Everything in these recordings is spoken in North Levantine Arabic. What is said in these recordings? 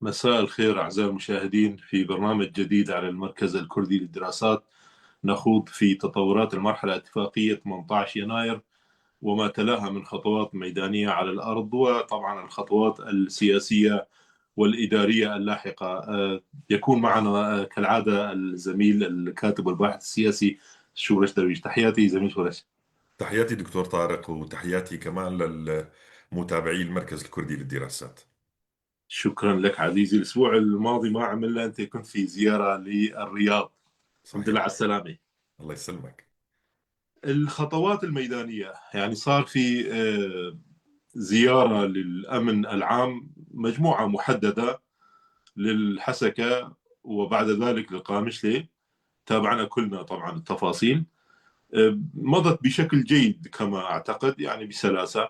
مساء الخير أعزائي المشاهدين في برنامج جديد على المركز الكردي للدراسات. نخوض في تطورات المرحلة الاتفاقية 18 يناير وما تلاها من خطوات ميدانية على الأرض، وطبعا الخطوات السياسية والإدارية اللاحقة. يكون معنا كالعادة الزميل الكاتب والباحث السياسي شورش درويش. تحياتي زميل شورش. تحياتي دكتور طارق، وتحياتي كمان للمتابعي المركز الكردي للدراسات. شكرا لك عزيزي. الأسبوع الماضي ما عملنا، أنت كنت في زيارة للرياض. الحمد لله صحيح. على السلامة. الله يسلمك. الخطوات الميدانية، يعني صار في زيارة للأمن العام، مجموعة محددة للحسكة وبعد ذلك للقامشلي، تابعنا كلنا طبعا التفاصيل. مضت بشكل جيد كما أعتقد، يعني بسلاسة.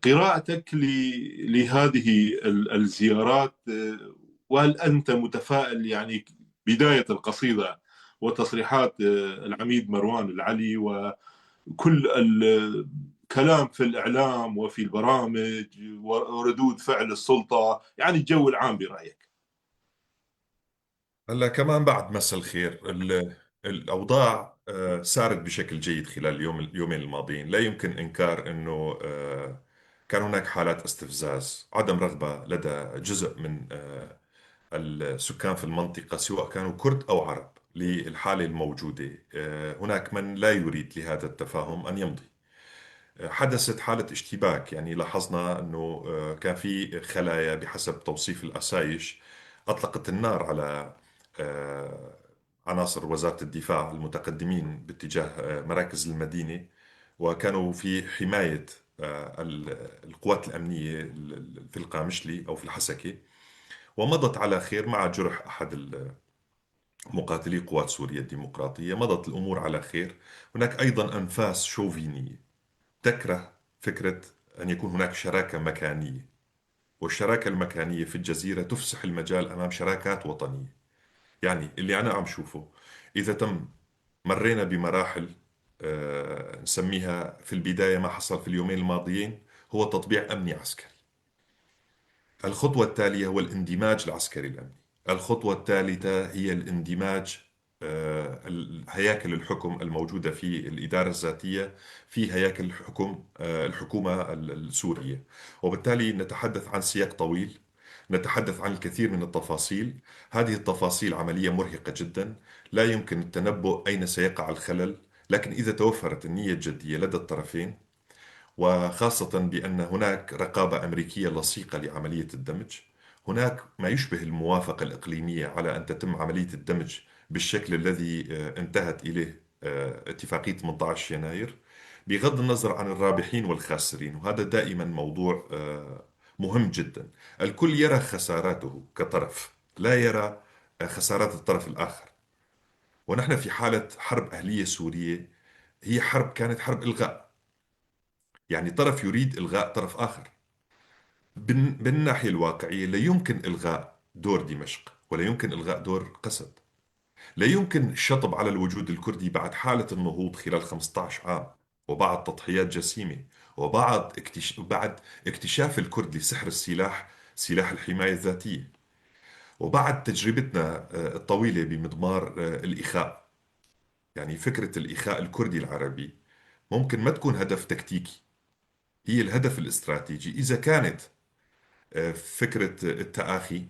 قراءتك لهذه الزيارات، وهل أنت متفائل؟ يعني بداية القصيدة وتصريحات العميد مروان العلي وكل الكلام في الإعلام وفي البرامج وردود فعل السلطة، يعني الجو العام برأيك؟ هلا كمان بعد مساء الخير. الأوضاع سارت بشكل جيد خلال اليومين الماضيين. لا يمكن إنكار أنه كان هناك حالات استفزاز، عدم رغبة لدى جزء من السكان في المنطقة سواء كانوا كرد أو عرب للحالة الموجودة. هناك من لا يريد لهذا التفاهم أن يمضي. حدثت حالة اشتباك، يعني لاحظنا أنه كان في خلايا بحسب توصيف الأسايش أطلقت النار على آه، عناصر وزارة الدفاع المتقدمين باتجاه مراكز المدينة، وكانوا في حماية القوات الأمنية في القامشلي أو في الحسكة. ومضت على خير مع جرح أحد مقاتلي قوات سوريا الديمقراطية. مضت الأمور على خير. هناك أيضا أنفاس شوفينية تكره فكرة أن يكون هناك شراكة مكانية، والشراكة المكانية في الجزيرة تفسح المجال أمام شراكات وطنية. يعني اللي أنا عم شوفه، إذا تم مرينا بمراحل نسميها في البداية ما حصل في اليومين الماضيين هو تطبيع أمني عسكري. الخطوة التالية هو الاندماج العسكري الأمني. الخطوة الثالثة هي الاندماج هياكل الحكم الموجودة في الإدارة الذاتية في هياكل الحكم الحكومة السورية. وبالتالي نتحدث عن سياق طويل، نتحدث عن الكثير من التفاصيل. هذه التفاصيل عملية مرهقة جدا، لا يمكن التنبؤ أين سيقع الخلل. لكن إذا توفرت النية الجدية لدى الطرفين، وخاصة بأن هناك رقابة أمريكية لصيقة لعملية الدمج، هناك ما يشبه الموافقة الإقليمية على أن تتم عملية الدمج بالشكل الذي انتهت إليه اتفاقية 18 يناير، بغض النظر عن الرابحين والخاسرين. وهذا دائما موضوع مهم جدا. الكل يرى خساراته كطرف، لا يرى خسارات الطرف الآخر. ونحن في حالة حرب أهلية سورية، هي حرب كانت حرب إلغاء، يعني طرف يريد إلغاء طرف آخر. بالناحية الواقعية لا يمكن إلغاء دور دمشق، ولا يمكن إلغاء دور قسد، لا يمكن الشطب على الوجود الكردي بعد حالة النهوض خلال 15 عام، وبعد تضحيات جسيمة، وبعد بعد اكتشاف الكرد لسحر السلاح، سلاح الحماية الذاتية، وبعد تجربتنا الطويلة بمضمار الإخاء. يعني فكرة الإخاء الكردي العربي ممكن ما تكون هدف تكتيكي، هي الهدف الاستراتيجي. إذا كانت فكرة التآخي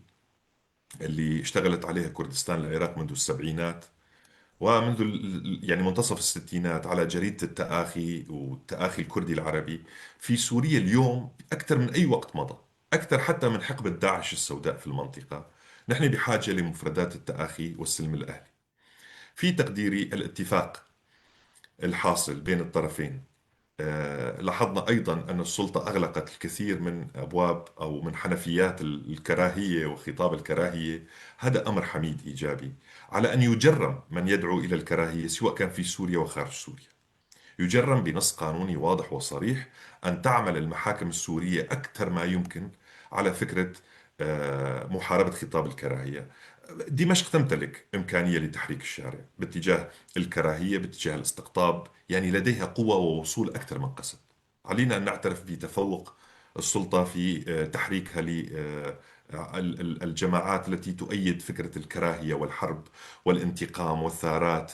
اللي اشتغلت عليها كردستان العراق منذ السبعينات، ومنذ يعني منتصف الستينات، على جريدة التآخي والتآخي الكردي العربي في سوريا اليوم أكثر من أي وقت مضى، أكثر حتى من حقبة داعش السوداء في المنطقة. نحن بحاجة لمفردات التآخي والسلم الأهلي. في تقديري الاتفاق الحاصل بين الطرفين، لاحظنا أيضا أن السلطة أغلقت الكثير من أبواب أو من حنفيات الكراهية وخطاب الكراهية. هذا أمر حميد إيجابي، على أن يجرم من يدعو إلى الكراهية سواء كان في سوريا وخارج سوريا، يجرم بنص قانوني واضح وصريح. أن تعمل المحاكم السورية أكثر ما يمكن على فكرة محاربة خطاب الكراهية. دمشق تمتلك إمكانية لتحريك الشارع باتجاه الكراهية، باتجاه الاستقطاب، يعني لديها قوة ووصول أكثر من قسد. علينا أن نعترف بتفوق السلطة في تحريكها الجماعات التي تؤيد فكرة الكراهية والحرب والانتقام والثارات.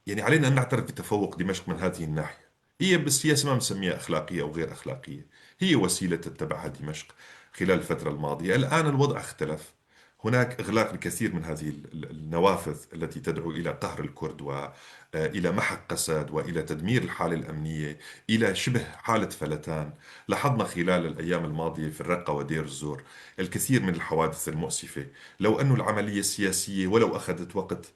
يعني علينا أن نعترف بتفوق دمشق من هذه الناحية. هي بالسياسة ما بنسميها أخلاقية أو غير أخلاقية، هي وسيلة تتبعها دمشق خلال الفترة الماضية. الآن الوضع اختلف، هناك إغلاق لكثير من هذه النوافذ التي تدعو إلى قهر الكرد وإلى محق قسد وإلى تدمير الحالة الأمنية، إلى شبه حالة فلتان. لاحظنا خلال الأيام الماضية في الرقة ودير الزور الكثير من الحوادث المؤسفة. لو أن العملية السياسية ولو أخذت وقت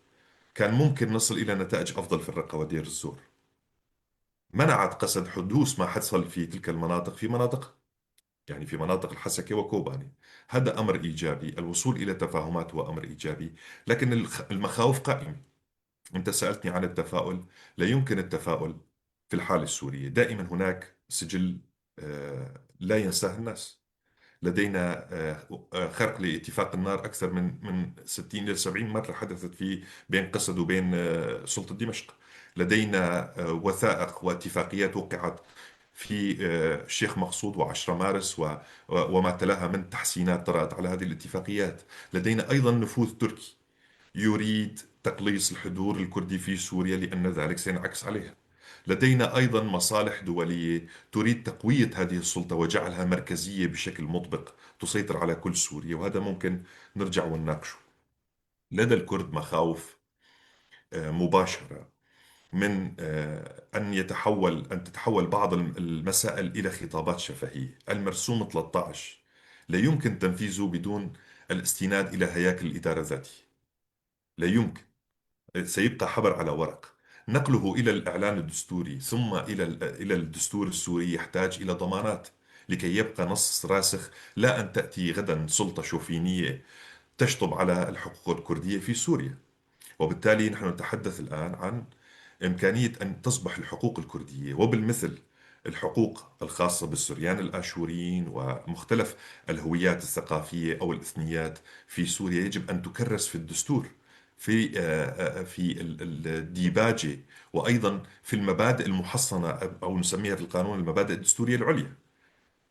كان ممكن نصل إلى نتائج أفضل في الرقة ودير الزور. منعت قسد حدوث ما حصل في تلك المناطق، في مناطق يعني في مناطق الحسكة وكوباني. هذا أمر إيجابي، الوصول إلى تفاهمات هو أمر إيجابي، لكن المخاوف قائمة. أنت سألتني عن التفاؤل، لا يمكن التفاؤل في الحالة السورية. دائما هناك سجل لا ينساه الناس. لدينا خرق لاتفاق النار أكثر من 60 إلى 70 مرة حدثت في بين قسد وبين سلطة دمشق. لدينا وثائق واتفاقيات وقعت في الشيخ مقصود و10 مارس وما تلاها من تحسينات طرأت على هذه الاتفاقيات. لدينا أيضا نفوذ تركي يريد تقليص الحضور الكردي في سوريا لأن ذلك سينعكس عليها. لدينا أيضا مصالح دولية تريد تقوية هذه السلطة وجعلها مركزية بشكل مطبق تسيطر على كل سوريا، وهذا ممكن نرجع ونناقشه. لدى الكرد مخاوف مباشرة من أن تتحول بعض المسائل إلى خطابات شفهية. المرسوم 13 لا يمكن تنفيذه بدون الاستناد إلى هياكل الإدارة الذاتية، لا يمكن، سيبقى حبر على ورق. نقله إلى الإعلان الدستوري ثم إلى الدستور السوري يحتاج إلى ضمانات لكي يبقى نص راسخ، لا أن تأتي غدا سلطة شوفينية تشطب على الحقوق الكردية في سوريا. وبالتالي نحن نتحدث الآن عن إمكانية أن تصبح الحقوق الكردية وبالمثل الحقوق الخاصة بالسريان الآشوريين ومختلف الهويات الثقافية أو الإثنيات في سوريا يجب أن تكرس في الدستور، في الديباجة، وأيضا في المبادئ المحصنة أو نسميها في القانون المبادئ الدستورية العليا،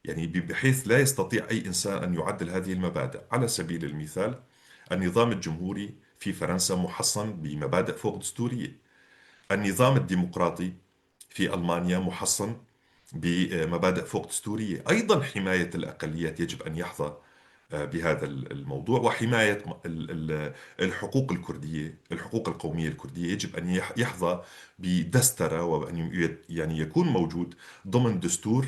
يعني بحيث لا يستطيع أي إنسان أن يعدل هذه المبادئ. على سبيل المثال، النظام الجمهوري في فرنسا محصن بمبادئ فوق دستورية، النظام الديمقراطي في ألمانيا محصن بمبادئ فوق دستورية أيضا. حماية الأقليات يجب أن يحظى بهذا الموضوع، وحماية الحقوق الكردية، الحقوق القومية الكردية يجب أن يحظى بدسترة، وأن يعني يكون موجود ضمن دستور.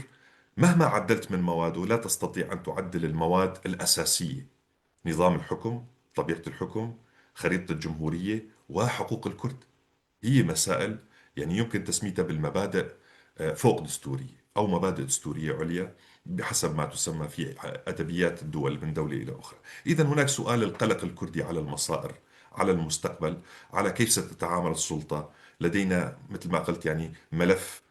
مهما عدلت من مواده لا تستطيع أن تعدل المواد الأساسية: نظام الحكم، طبيعة الحكم، خريطة الجمهورية، وحقوق الكرد. هي مسائل يعني يمكن تسميتها بالمبادئ فوق دستورية أو مبادئ دستورية عليا بحسب ما تسمى في أدبيات الدول من دولة إلى أخرى. إذا هناك سؤال القلق الكردي على المصائر، على المستقبل، على كيف ستتعامل السلطة. لدينا مثل ما قلت يعني ملف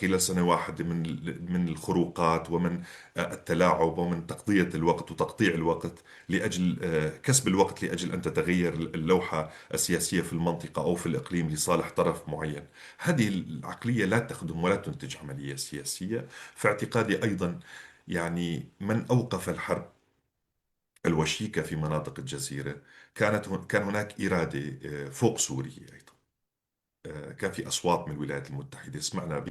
خلال سنة واحدة من الخروقات ومن التلاعب ومن تقضية الوقت وتقطيع الوقت لأجل كسب الوقت لأجل أن تتغير اللوحة السياسية في المنطقة أو في الإقليم لصالح طرف معين. هذه العقلية لا تخدم ولا تنتج عملية سياسية. في اعتقادي أيضا يعني من أوقف الحرب الوشيكة في مناطق الجزيرة كان هناك إرادة فوق سورية أيضا. كان في أصوات من الولايات المتحدة، سمعنا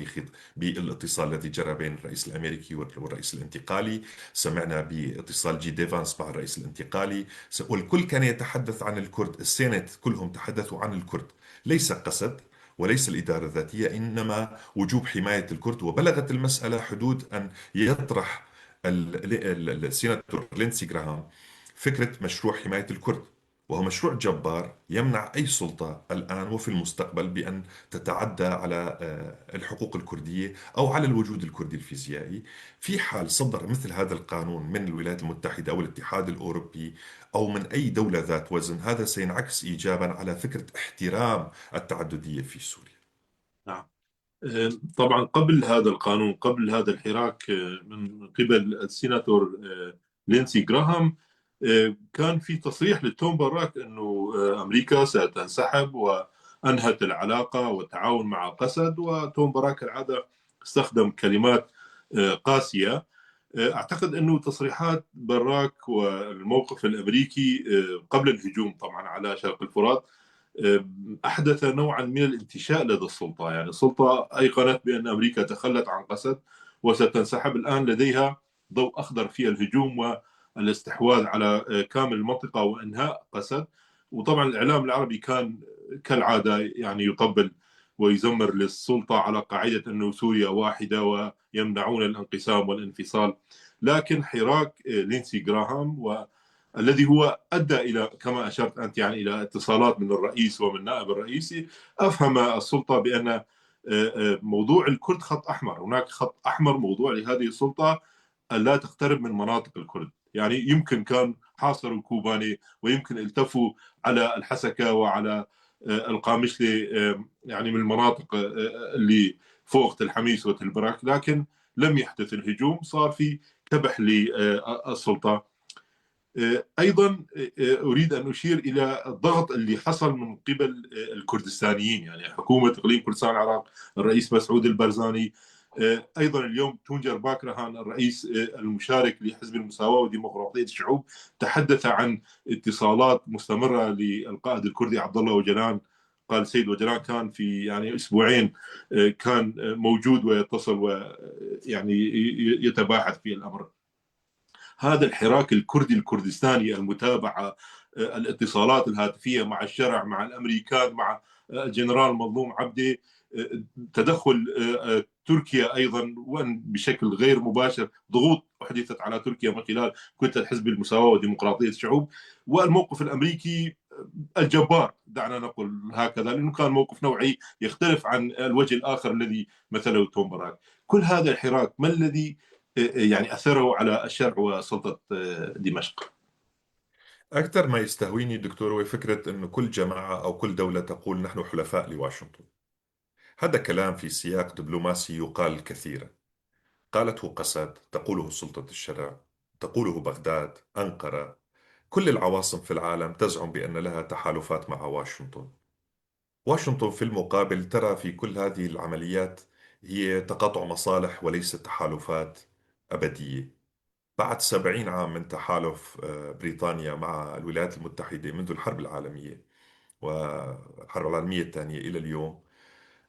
بالاتصال الذي جرى بين الرئيس الأمريكي والرئيس الانتقالي، سمعنا باتصال جي دي فانس مع الرئيس الانتقالي، والكل كان يتحدث عن الكرد. ال Senate كلهم تحدثوا عن الكرد، ليس قسد وليس الإدارة الذاتية، إنما وجوب حماية الكرد. وبلغت المسألة حدود أن يطرح السيناتور ليندسي جراهام فكرة مشروع حماية الكرد، وهو مشروع جبار يمنع أي سلطة الآن وفي المستقبل بأن تتعدى على الحقوق الكردية أو على الوجود الكردي الفيزيائي. في حال صدر مثل هذا القانون من الولايات المتحدة أو الاتحاد الأوروبي أو من أي دولة ذات وزن، هذا سينعكس إيجابا على فكرة احترام التعددية في سوريا. نعم. طبعا قبل هذا القانون، قبل هذا الحراك من قبل السيناتور ليندسي جراهام، كان في تصريح لتوم باراك أنه أمريكا ستنسحب وأنهت العلاقة والتعاون مع قسد، وتوم باراك العادة استخدم كلمات قاسية. أعتقد أنه تصريحات براك والموقف الأمريكي قبل الهجوم طبعا على شرق الفرات أحدث نوعا من الانتشاء لدى السلطة. يعني السلطة أيقنت بأن أمريكا تخلت عن قسد وستنسحب، الآن لديها ضوء أخضر في الهجوم والاستحواذ على كامل المنطقة وإنهاء قسد. وطبعا الإعلام العربي كان كالعادة يعني يطبل ويزمر للسلطة على قاعدة أنه سوريا واحدة ويمنعون الانقسام والانفصال. لكن حراك لينسي جراهام والذي هو أدى إلى كما أشرت أنت يعني إلى اتصالات من الرئيس ومن نائب الرئيس، أفهم السلطة بأن موضوع الكرد خط أحمر، هناك خط أحمر موضوع لهذه السلطة ألا تقترب من مناطق الكرد. يعني يمكن كان حاصروا كوباني ويمكن التفوا على الحسكة وعلى القامشلي، يعني من المناطق اللي فوق الحميس وتلبراك، لكن لم يحدث الهجوم، صار في كبح للسلطة. أيضا أريد أن أشير إلى الضغط اللي حصل من قبل الكردستانيين، يعني حكومة إقليم كردستان العراق، الرئيس مسعود البرزاني، أيضا اليوم تونجر باكرهان الرئيس المشارك لحزب المساواة وديمقراطية الشعوب تحدث عن اتصالات مستمرة للقائد الكردي عبد الله أوجلان. قال سيد أوجلان كان في يعني أسبوعين كان موجود ويتصل ويعني يتباحث في الأمر. هذا الحراك الكردي الكردستاني، المتابعة، الاتصالات الهاتفية مع الشرع، مع الأمريكان، مع الجنرال مظلوم عبدي، تدخل تركيا أيضا وأن بشكل غير مباشر، ضغوط أحدثت على تركيا من خلال كتلة حزب المساواة وديمقراطية الشعوب، والموقف الأمريكي الجبار دعنا نقول هكذا، لأنه كان موقف نوعي يختلف عن الوجه الآخر الذي مثله توم براك. كل هذا الحراك ما الذي يعني أثره على الشرع وسلطة دمشق؟ أكثر ما يستهويني دكتور هو فكرة أنه كل جماعة أو كل دولة تقول نحن حلفاء لواشنطن. هذا كلام في سياق دبلوماسي يقال كثيرا، قالته قسد، تقوله سلطة الشرع، تقوله بغداد، أنقرة، كل العواصم في العالم تزعم بأن لها تحالفات مع واشنطن. واشنطن في المقابل ترى في كل هذه العمليات هي تقاطع مصالح وليس تحالفات أبدية. بعد 70 عام من تحالف بريطانيا مع الولايات المتحدة منذ الحرب العالمية والحرب العالمية الثانية إلى اليوم،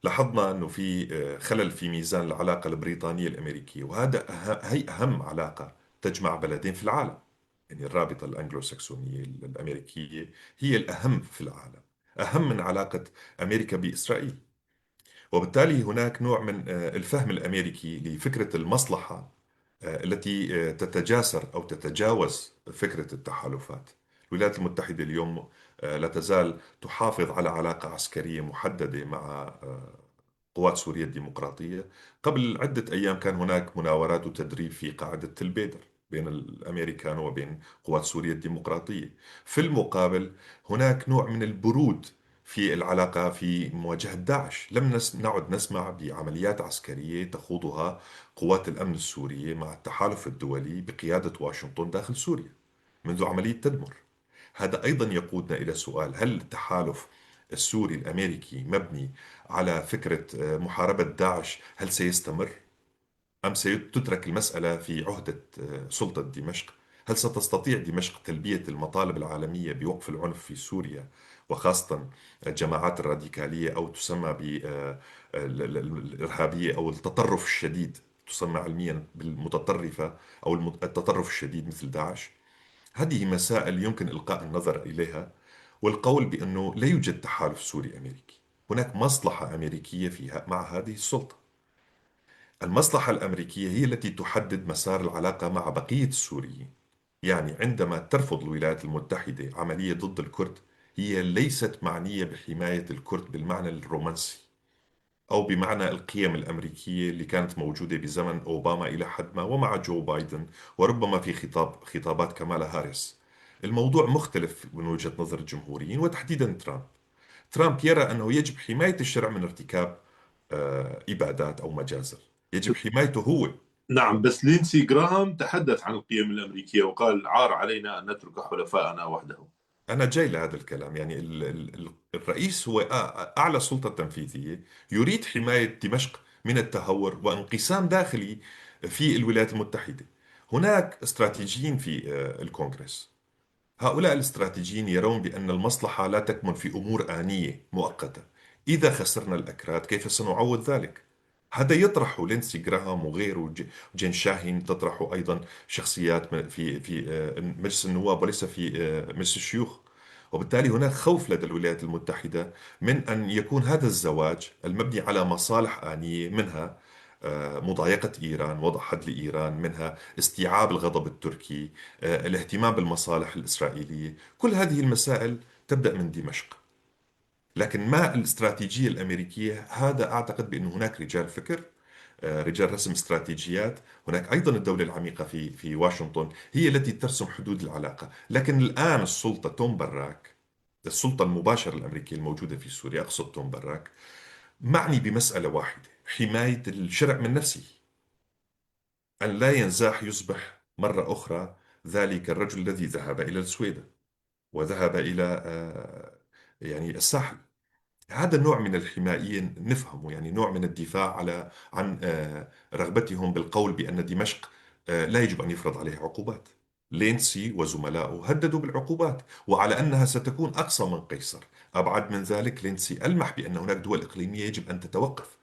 لاحظنا أنه في خلل في ميزان العلاقة البريطانية الأمريكية، وهذا هي أهم علاقة تجمع بلدين في العالم. يعني الرابطة الأنجلوساكسونية الأمريكية هي الأهم في العالم، أهم من علاقة أمريكا بإسرائيل. وبالتالي هناك نوع من الفهم الأمريكي لفكرة المصلحة التي تتجاسر أو تتجاوز فكرة التحالفات. الولايات المتحدة اليوم لا تزال تحافظ على علاقة عسكرية محددة مع قوات سوريا الديمقراطية. قبل عدة أيام كان هناك مناورات وتدريب في قاعدة تلبيدر بين الأمريكان وبين قوات سوريا الديمقراطية. في المقابل هناك نوع من البرود في العلاقة في مواجهة داعش. لم نعد نسمع بعمليات عسكرية تخوضها قوات الأمن السورية مع التحالف الدولي بقيادة واشنطن داخل سوريا منذ عملية تدمر. هذا أيضا يقودنا إلى سؤال: هل التحالف السوري الأمريكي مبني على فكرة محاربة داعش هل سيستمر؟ أم ستترك المسألة في عهدة سلطة دمشق؟ هل ستستطيع دمشق تلبية المطالب العالمية بوقف العنف في سوريا، وخاصة الجماعات الراديكالية أو تسمى بالإرهابية أو التطرف الشديد، تسمى علميا بالمتطرفة أو التطرف الشديد مثل داعش؟ هذه مسائل يمكن إلقاء النظر إليها والقول بأنه لا يوجد تحالف سوري أمريكي، هناك مصلحة أمريكية فيها مع هذه السلطة. المصلحة الأمريكية هي التي تحدد مسار العلاقة مع بقية السوريين. يعني عندما ترفض الولايات المتحدة عملية ضد الكرد، هي ليست معنية بحماية الكرد بالمعنى الرومانسي أو بمعنى القيم الأمريكية اللي كانت موجودة بزمن أوباما إلى حد ما ومع جو بايدن وربما في خطابات كمالا هاريس. الموضوع مختلف من وجهة نظر الجمهوريين وتحديدا ترامب. ترامب يرى أنه يجب حماية الشرع من ارتكاب إبادات أو مجازر، يجب حمايته هو. نعم، بس لينسي جراهام تحدث عن القيم الأمريكية وقال عار علينا أن نترك حلفاءنا وحدهم. أنا جاي لهذا الكلام. يعني الرئيس هو أعلى سلطة تنفيذية، يريد حماية دمشق من التهور وانقسام داخلي في الولايات المتحدة. هناك استراتيجيين في الكونغرس، هؤلاء الاستراتيجيين يرون بأن المصلحة لا تكمن في أمور آنية مؤقتة. إذا خسرنا الأكراد كيف سنعوض ذلك؟ هذا يطرحه لينسي جراهام وغيره، جين شاهين تطرحه أيضا، شخصيات في مجلس النواب وليس في مجلس الشيوخ. وبالتالي هناك خوف لدى الولايات المتحدة من أن يكون هذا الزواج المبني على مصالح آنية، منها مضايقة إيران، وضع حد لإيران، منها استيعاب الغضب التركي، الاهتمام بالمصالح الإسرائيلية، كل هذه المسائل تبدأ من دمشق. لكن ما الاستراتيجية الأمريكية؟ هذا أعتقد بأن هناك رجال فكر، رجال رسم استراتيجيات، هناك أيضا الدولة العميقة في واشنطن هي التي ترسم حدود العلاقة. لكن الآن السلطة توم براك، السلطة المباشرة الأمريكية الموجودة في سوريا، أقصد توم براك، معني بمسألة واحدة: حماية الشرع من نفسه، أن لا ينزاح يصبح مرة أخرى ذلك الرجل الذي ذهب إلى السويد وذهب إلى يعني الساحل. هذا النوع من الحمائية نفهمه، يعني نوع من الدفاع عن رغبتهم بالقول بأن دمشق لا يجب أن يفرض عليها عقوبات. لينسي وزملائه هددوا بالعقوبات وعلى أنها ستكون أقصى من قيصر. أبعد من ذلك، لينسي ألمح بأن هناك دول إقليمية يجب أن تتوقف.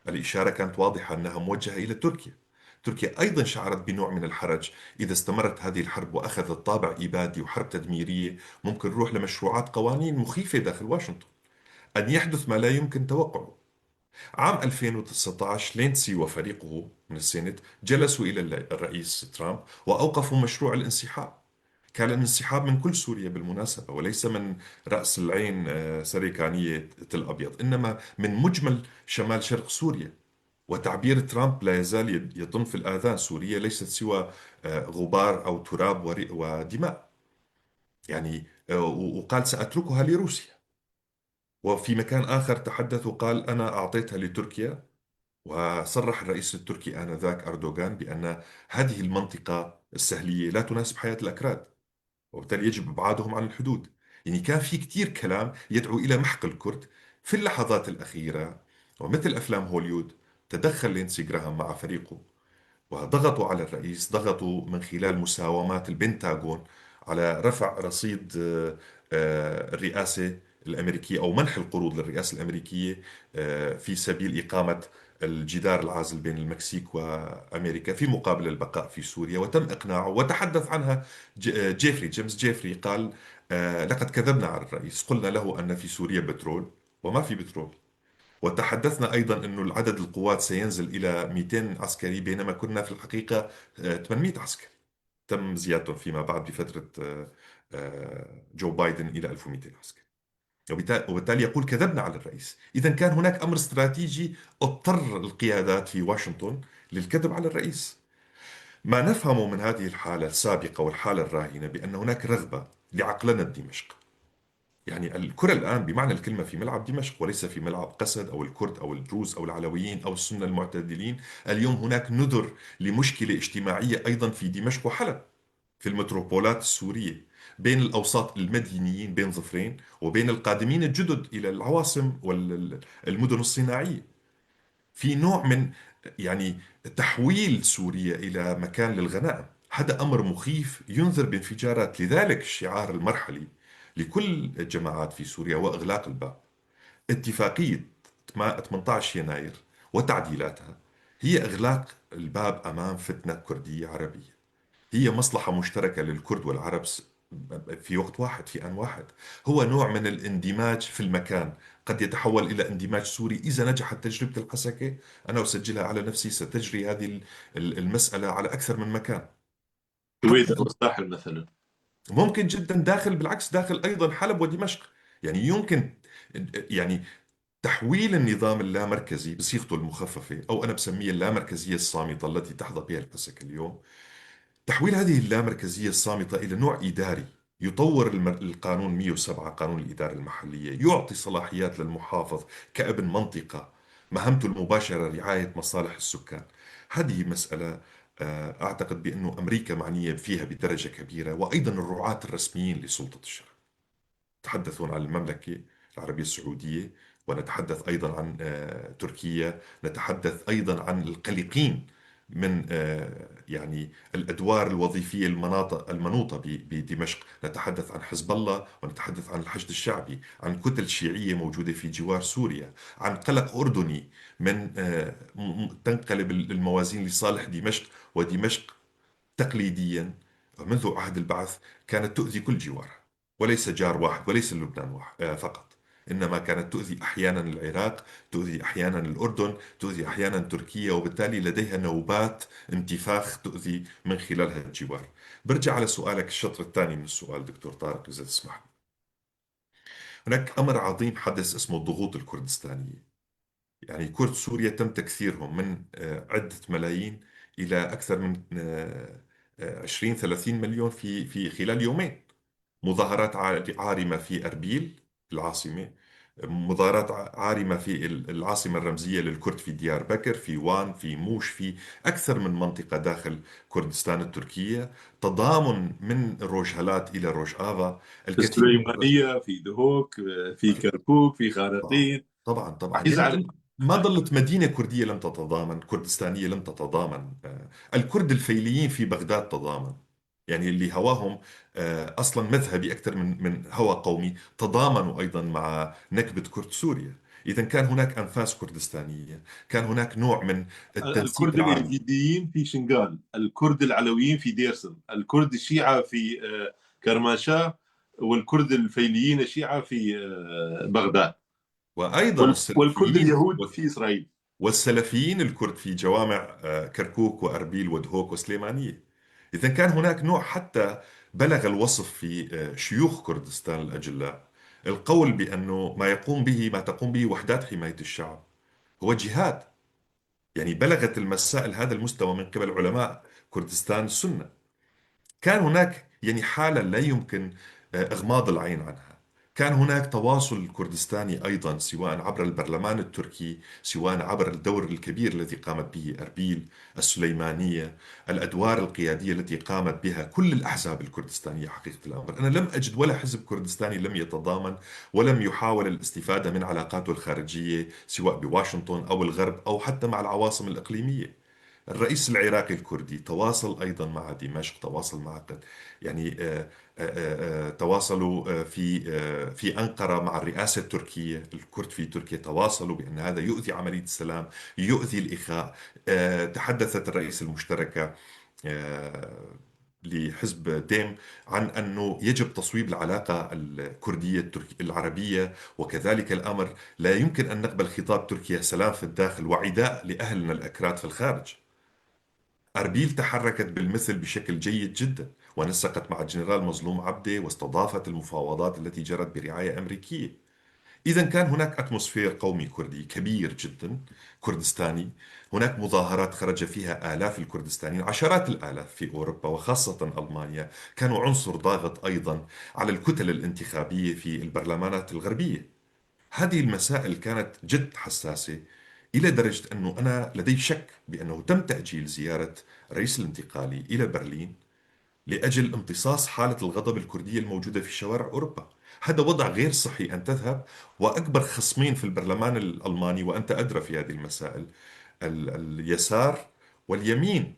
الإشارة كانت واضحة أنها موجهة إلى تركيا. تركيا أيضا شعرت بنوع من الحرج إذا استمرت هذه الحرب وأخذت طابع إبادي وحرب تدميرية، ممكن نروح لمشروعات قوانين مخيفة داخل واشنطن، أن يحدث ما لا يمكن توقعه. عام 2019 لينسي وفريقه من ال Senate جلسوا إلى الرئيس ترامب وأوقفوا مشروع الانسحاب. كان الانسحاب من كل سوريا بالمناسبة، وليس من رأس العين سريكانية تل أبيض، إنما من مجمل شمال شرق سوريا. وتعبير ترامب لا يزال يطن في الآذان: سوريا ليست سوى غبار أو تراب ودماء، يعني وقال سأتركها لروسيا. وفي مكان آخر تحدث وقال أنا أعطيتها لتركيا. وصرح الرئيس التركي آنذاك أردوغان بأن هذه المنطقة السهلية لا تناسب حياة الأكراد، وبالتالي يجب إبعادهم عن الحدود. يعني كان في كتير كلام يدعو إلى محق الكرد. في اللحظات الأخيرة ومثل أفلام هوليود تدخل لينسي جراهام مع فريقه وضغطوا على الرئيس، ضغطوا من خلال مساومات البنتاغون على رفع رصيد الرئاسة الأمريكية أو منح القروض للرئاسة الأمريكية في سبيل إقامة الجدار العازل بين المكسيك وأمريكا في مقابل البقاء في سوريا. وتم إقناعه، وتحدث عنها جيفري، جيمس جيفري، قال لقد كذبنا على الرئيس، قلنا له أن في سوريا بترول وما في بترول، وتحدثنا أيضا أن العدد القوات سينزل إلى 200 عسكري بينما كنا في الحقيقة 800 عسكري، تم زيادتهم فيما بعد بفترة جو بايدن إلى 1200 عسكري. وبالتالي يقول كذبنا على الرئيس. إذا كان هناك أمر استراتيجي اضطر القيادات في واشنطن للكذب على الرئيس. ما نفهمه من هذه الحالة السابقة والحالة الراهنة بأن هناك رغبة لعقلنة دمشق. يعني الكرة الآن بمعنى الكلمة في ملعب دمشق وليس في ملعب قسد أو الكرد أو الدروز أو العلويين أو السنة المعتدلين. اليوم هناك نذر لمشكلة اجتماعية أيضا في دمشق وحلب، في المتروبولات السورية، بين الأوساط المدينيين بين ظفرين وبين القادمين الجدد إلى العواصم والمدن الصناعية. في نوع من يعني تحويل سوريا إلى مكان للغنائم. هذا أمر مخيف ينذر بانفجارات. لذلك الشعار المرحلي لكل الجماعات في سوريا هو إغلاق الباب. اتفاقية 18 يناير وتعديلاتها هي إغلاق الباب أمام فتنة كردية عربية. هي مصلحة مشتركة للكرد والعرب في وقت واحد، في آن واحد. هو نوع من الاندماج في المكان، قد يتحول إلى اندماج سوري إذا نجحت تجربة الحسكة. أنا أسجلها على نفسي، ستجري هذه المسألة على أكثر من مكان. السويد أو الساحل مثلا، ممكن جدا داخل، بالعكس داخل أيضا حلب ودمشق. يعني يمكن يعني تحويل النظام اللامركزي بصيغته المخففة، أو أنا بسميه اللامركزية الصامتة التي تحظى بها الحسكة اليوم، تحويل هذه اللامركزية الصامتة إلى نوع إداري يطور القانون 107 قانون الإدارة المحلية، يعطي صلاحيات للمحافظ كابن منطقة مهمته المباشرة رعاية مصالح السكان. هذه مسألة أعتقد بأنه أمريكا معنية فيها بدرجة كبيرة، وأيضا الرعاة الرسميين لسلطة الشرع. تحدثون عن المملكة العربية السعودية، ونتحدث أيضا عن تركيا، نتحدث أيضا عن القلقين من يعني الأدوار الوظيفية المناطق المنوطة بدمشق. نتحدث عن حزب الله ونتحدث عن الحشد الشعبي، عن كتل شيعية موجودة في جوار سوريا، عن قلق أردني من تنقلب الموازين لصالح دمشق. ودمشق تقليديا منذ عهد البعث كانت تؤذي كل جوارها، وليس جار واحد وليس لبنان واحد فقط، إنما كانت تؤذي أحيانا العراق، تؤذي أحيانا الأردن، تؤذي أحيانا تركيا، وبالتالي لديها نوبات انتفاخ تؤذي من خلالها الجوار. برجع على سؤالك، الشطر الثاني من السؤال دكتور طارق إذا تسمح. هناك أمر عظيم حدث اسمه الضغوط الكردستانية. يعني كرد سوريا تم تكثيرهم من عدة ملايين إلى أكثر من 20-30 مليون في خلال يومين. مظاهرات عارمة في أربيل العاصمة، مظاهرات عارمة في العاصمة الرمزية للكرد في ديار بكر، في وان، في موش، في أكثر من منطقة داخل كردستان التركية. تضامن من روجهلات إلى روجآفا، في الكثير من السليمانية، في دهوك، في كركوك، في خانقين. طبعا طبعا. يزعل. يعني ما ظلت مدينة كردية لم تتضامن، كردستانية لم تتضامن. الكرد الفيليين في بغداد تضامن، يعني اللي هواهم أصلا مذهبي أكثر من هوى قومي، تضامنوا أيضا مع نكبة كرد سوريا. إذا كان هناك أنفاس كردستانية، كان هناك نوع من التنسيق الكرد العام. اليزيديين في شنغال، الكرد العلويين في ديرسم، الكرد الشيعة في كرماشاه، والكرد الفيليين الشيعة في بغداد، وأيضا والكرد السلفيين اليهود في إسرائيل، والسلفيين الكرد في جوامع كركوك وأربيل ودهوك وسليمانية. إذا كان هناك نوع حتى بلغ الوصف في شيوخ كردستان الأجلاء القول بأنه ما يقوم به، ما تقوم به وحدات حماية الشعب هو جهاد. يعني بلغت المسائل هذا المستوى من قبل علماء كردستان السنة. كان هناك يعني حالة لا يمكن إغماض العين عنها. كان هناك تواصل كردستاني أيضا، سواء عبر البرلمان التركي، سواء عبر الدور الكبير الذي قامت به أربيل، السليمانية، الأدوار القيادية التي قامت بها كل الأحزاب الكردستانية. حقيقة الأمر أنا لم أجد ولا حزب كردستاني لم يتضامن ولم يحاول الاستفادة من علاقاته الخارجية، سواء بواشنطن أو الغرب أو حتى مع العواصم الإقليمية. الرئيس العراقي الكردي تواصل أيضا مع دمشق، تواصل مع يعني تواصلوا في أنقرة مع الرئاسة التركية. الكرد في تركيا تواصلوا بأن هذا يؤذي عملية السلام، يؤذي الإخاء. تحدثت الرئيس المشتركة لحزب ديم عن أنه يجب تصويب العلاقة الكردية العربية، وكذلك الأمر لا يمكن أن نقبل خطاب تركيا سلام في الداخل وعداء لأهلنا الأكراد في الخارج. أربيل تحركت بالمثل بشكل جيد جدا، ونسقت مع الجنرال مظلوم عبده، واستضافت المفاوضات التي جرت برعاية أمريكية. إذا كان هناك atmosphere قومي كردي كبير جدا كردستاني. هناك مظاهرات خرج فيها آلاف الكردستانيين، عشرات الآلاف في أوروبا وخاصة ألمانيا، كانوا عنصر ضاغط أيضا على الكتل الانتخابية في البرلمانات الغربية. هذه المسائل كانت جد حساسة، إلى درجة أنه أنا لدي شك بأنه تم تأجيل زيارة الرئيس الانتقالي إلى برلين لأجل امتصاص حالة الغضب الكردية الموجودة في شوارع أوروبا. هذا وضع غير صحي أن تذهب وأكبر خصمين في البرلمان الألماني، وأنت أدرى في هذه المسائل، اليسار واليمين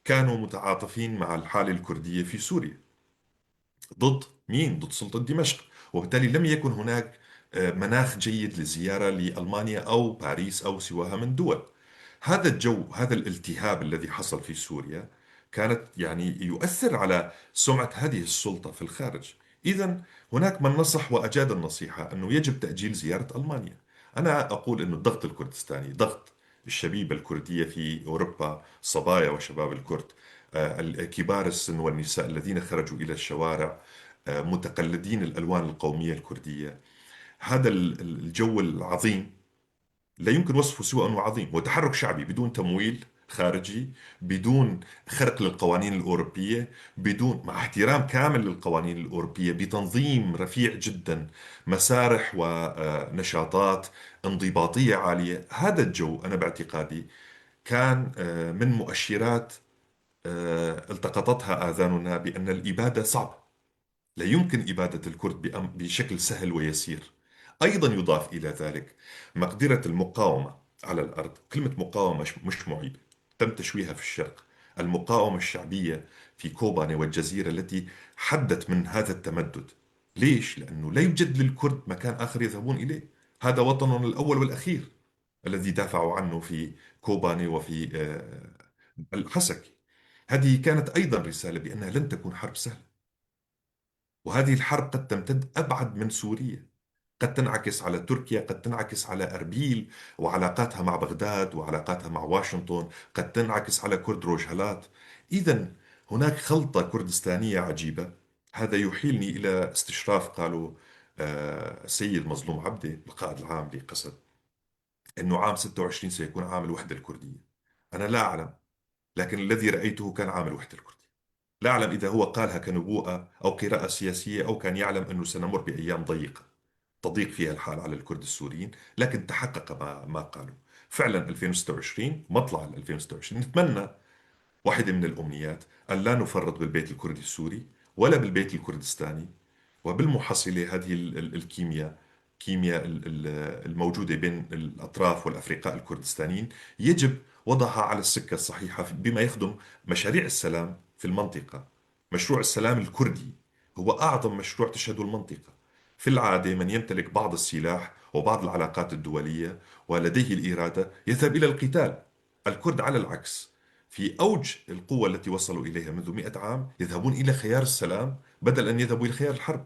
كانوا متعاطفين مع الحالة الكردية في سوريا. ضد مين؟ ضد سلطة دمشق. وبالتالي لم يكن هناك مناخ جيد لزيارة لألمانيا أو باريس أو سواها من دول. هذا الجو، هذا الالتهاب الذي حصل في سوريا كانت يعني يؤثر على سمعة هذه السلطة في الخارج. إذا هناك من نصح وأجاد النصيحة أنه يجب تأجيل زيارة ألمانيا. أنا أقول أن الضغط الكردستاني، ضغط الشبيبة الكردية في أوروبا، صبايا وشباب الكرد، كبار السن والنساء الذين خرجوا إلى الشوارع، متقلدين الألوان القومية الكردية، هذا الجو العظيم لا يمكن وصفه سوى أنه عظيم. هو تحرك شعبي بدون تمويل خارجي، بدون خرق للقوانين الأوروبية، بدون، مع احترام كامل للقوانين الأوروبية، بتنظيم رفيع جدا، مسارح ونشاطات انضباطية عالية. هذا الجو أنا باعتقادي كان من مؤشرات التقطتها آذاننا بأن الإبادة صعبة، لا يمكن إبادة الكرد بشكل سهل ويسير. أيضا يضاف إلى ذلك مقدرة المقاومة على الأرض. كلمة مقاومة مش معيبة، تم تشويهها في الشرق، المقاومة الشعبية في كوباني والجزيرة التي حدت من هذا التمدد. ليش؟ لأنه لا يوجد للكرد مكان آخر يذهبون إليه، هذا وطنهم الأول والأخير الذي دافعوا عنه في كوباني وفي الحسكي. هذه كانت أيضا رسالة بأنها لن تكون حرب سهلة، وهذه الحرب قد تمتد أبعد من سوريا، قد تنعكس على تركيا، قد تنعكس على أربيل وعلاقاتها مع بغداد وعلاقاتها مع واشنطن، قد تنعكس على كرد روجهلات. إذا هناك خلطة كردستانية عجيبة. هذا يحيلني إلى استشراف قالوا السيد مظلوم عبدي القائد العام لقسد أنه عام 26 سيكون عام الوحدة الكردية. أنا لا أعلم، لكن الذي رأيته كان عام الوحدة الكردية. لا أعلم إذا هو قالها كنبوءة أو قراءة سياسية أو كان يعلم أنه سنمر بأيام ضيقة تضيق فيها الحال على الكرد السوريين، لكن تحقق ما قالوا فعلا. 2026، مطلع 2026، نتمنى واحدة من الأمنيات أن لا نفرط بالبيت الكردي السوري ولا بالبيت الكردستاني، وبالمحصلة هذه الكيمياء، كيمياء الموجودة بين الأطراف والأفرقاء الكردستانيين يجب وضعها على السكة الصحيحة بما يخدم مشاريع السلام في المنطقة. مشروع السلام الكردي هو أعظم مشروع تشهده المنطقة. في العادة من يمتلك بعض السلاح وبعض العلاقات الدولية ولديه الإرادة يذهب إلى القتال. الكرد على العكس، في أوج القوة التي وصلوا إليها منذ 100 عام يذهبون إلى خيار السلام بدل أن يذهبوا إلى خيار الحرب.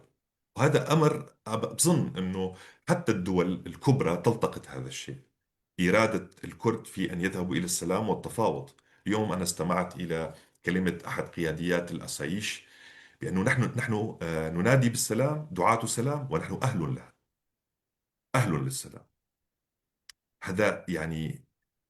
وهذا أمر بظن أنه حتى الدول الكبرى تلتقط هذا الشيء، إرادة الكرد في أن يذهبوا إلى السلام والتفاوض. اليوم أنا استمعت إلى كلمة أحد قياديات الأسايش بأنه نحن ننادي بالسلام، دعاة سلام، ونحن أهل لها، أهل للسلام. هذا يعني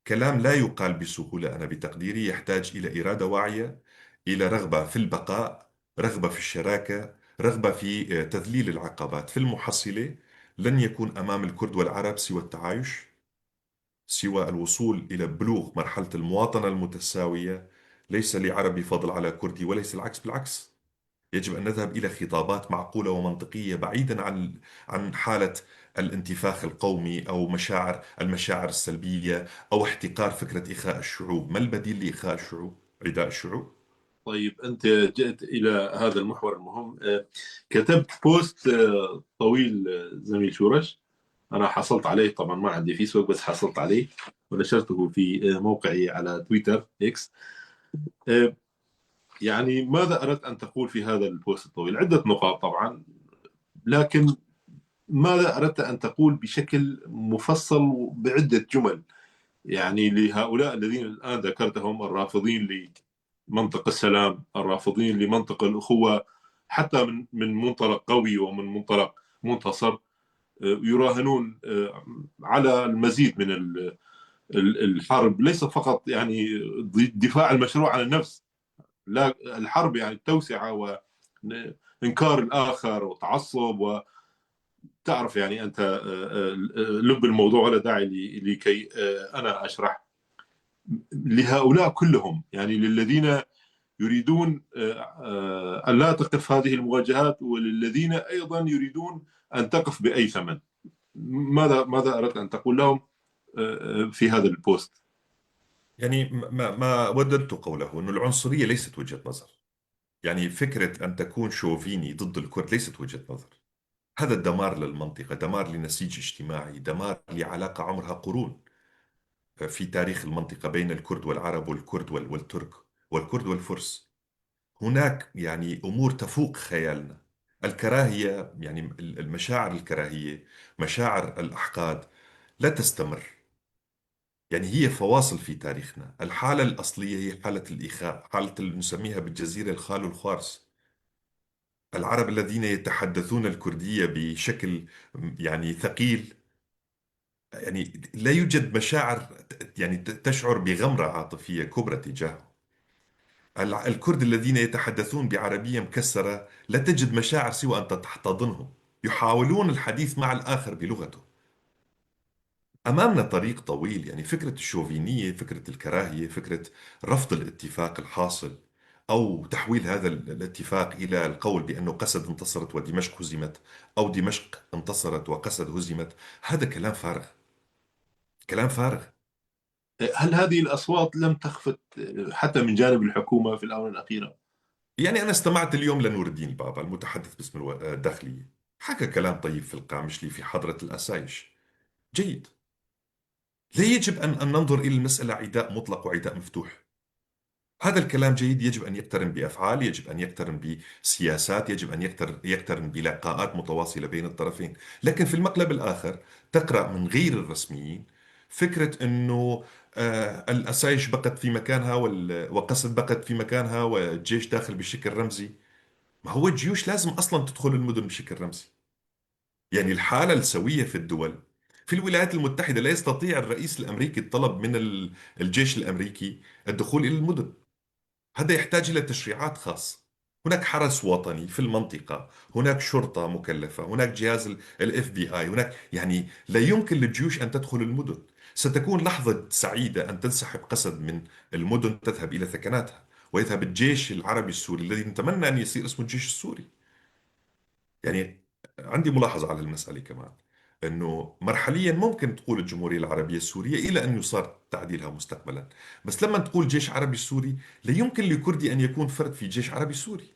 كلام لا يقال بسهولة، أنا بتقديري يحتاج إلى إرادة واعية، إلى رغبة في البقاء، رغبة في الشراكة، رغبة في تذليل العقبات. في المحصلة لن يكون أمام الكرد والعرب سوى التعايش، سوى الوصول إلى بلوغ مرحلة المواطنة المتساوية. ليس لعربي فضل على كردي وليس العكس بالعكس. يجب أن نذهب إلى خطابات معقولة ومنطقية بعيدا عن حالة الانتفاخ القومي أو المشاعر السلبية أو احتقار فكرة إخاء الشعوب. ما البديل لإخاء الشعوب؟ عداء الشعوب. طيب، أنت جئت إلى هذا المحور المهم. كتبت post طويل زميل شورش، أنا حصلت عليه، طبعا ما عندي فيسبوك بس حصلت عليه ونشرته في موقعي على تويتر إكس. يعني ماذا أردت أن تقول في هذا ال post الطويل؟ عدة نقاط طبعا، لكن ماذا أردت أن تقول بشكل مفصل بعدة جمل يعني لهؤلاء الذين الآن ذكرتهم، الرافضين لمنطق السلام، الرافضين لمنطق الأخوة، حتى من منطلق قوي ومن منطلق منتصر، يراهنون على المزيد من الحرب، ليس فقط يعني دفاع المشروع عن النفس، لا، الحرب يعني التوسعة وإنكار الآخر وتعصب، وتعرف يعني أنت لب الموضوع ولا داعي لكي أنا أشرح. لهؤلاء كلهم، يعني للذين يريدون أن لا تقف هذه المواجهات، وللذين أيضا يريدون أن تقف بأي ثمن، ماذا أردت أن تقول لهم في هذا ال post؟ يعني ما وددت قوله أن العنصرية ليست وجهة نظر. يعني فكرة أن تكون شوفيني ضد الكرد ليست وجهة نظر. هذا الدمار للمنطقة، دمار لنسيج اجتماعي، دمار لعلاقة عمرها قرون في تاريخ المنطقة بين الكرد والعرب والكرد والترك والكرد والفرس. هناك يعني أمور تفوق خيالنا. الكراهية، يعني المشاعر الكراهية، مشاعر الأحقاد لا تستمر، يعني هي فواصل في تاريخنا. الحالة الأصلية هي حالة الإخاء، حالة اللي نسميها بالجزيرة الخال والخارس. العرب الذين يتحدثون الكردية بشكل يعني ثقيل، يعني لا يوجد مشاعر، يعني تشعر بغمرة عاطفية كبرى تجاههم. الكرد الذين يتحدثون بعربية مكسرة لا تجد مشاعر سوى أن تحتضنهم، يحاولون الحديث مع الآخر بلغته. أمامنا طريق طويل. يعني فكرة الشوفينية، فكرة الكراهية، فكرة رفض الاتفاق الحاصل أو تحويل هذا الاتفاق إلى القول بأنه قسد انتصرت ودمشق هزمت، أو دمشق انتصرت وقسد هزمت، هذا كلام فارغ، كلام فارغ. هل هذه الأصوات لم تخفت حتى من جانب الحكومة في الآونة الأخيرة؟ يعني أنا استمعت اليوم لنور الدين البابا المتحدث باسم الداخلية، حكى كلام طيب في القامشلي في حضرة الأسايش، جيد. لا يجب أن ننظر إلى المسألة عداء مطلق وعداء مفتوح. هذا الكلام جيد، يجب أن يقترن بأفعال، يجب أن يقترن بسياسات، يجب أن يقترن بلقاءات متواصلة بين الطرفين. لكن في المقلب الآخر تقرأ من غير الرسميين فكرة أنه الأسايش بقت في مكانها وقسد بقت في مكانها والجيش داخل بشكل رمزي. ما هو الجيوش لازم أصلا تدخل المدن بشكل رمزي. يعني الحالة السوية في الدول، في الولايات المتحدة لا يستطيع الرئيس الأمريكي الطلب من الجيش الأمريكي الدخول إلى المدن، هذا يحتاج إلى تشريعات خاصة. هناك حرس وطني في المنطقة، هناك شرطة مكلفة، هناك جهاز ال FBI، هناك يعني لا يمكن للجيوش أن تدخل المدن. ستكون لحظة سعيدة أن تنسحب قسد من المدن، تذهب إلى ثكناتها، ويذهب الجيش العربي السوري الذي نتمنى أن يصير اسمه الجيش السوري. يعني عندي ملاحظة على المسألة كمان، أنه مرحليا ممكن تقول الجمهورية العربية السورية إلى أن يصار تعديلها مستقبلا، بس لما تقول جيش عربي سوري لا يمكن لكردي أن يكون فرد في جيش عربي سوري.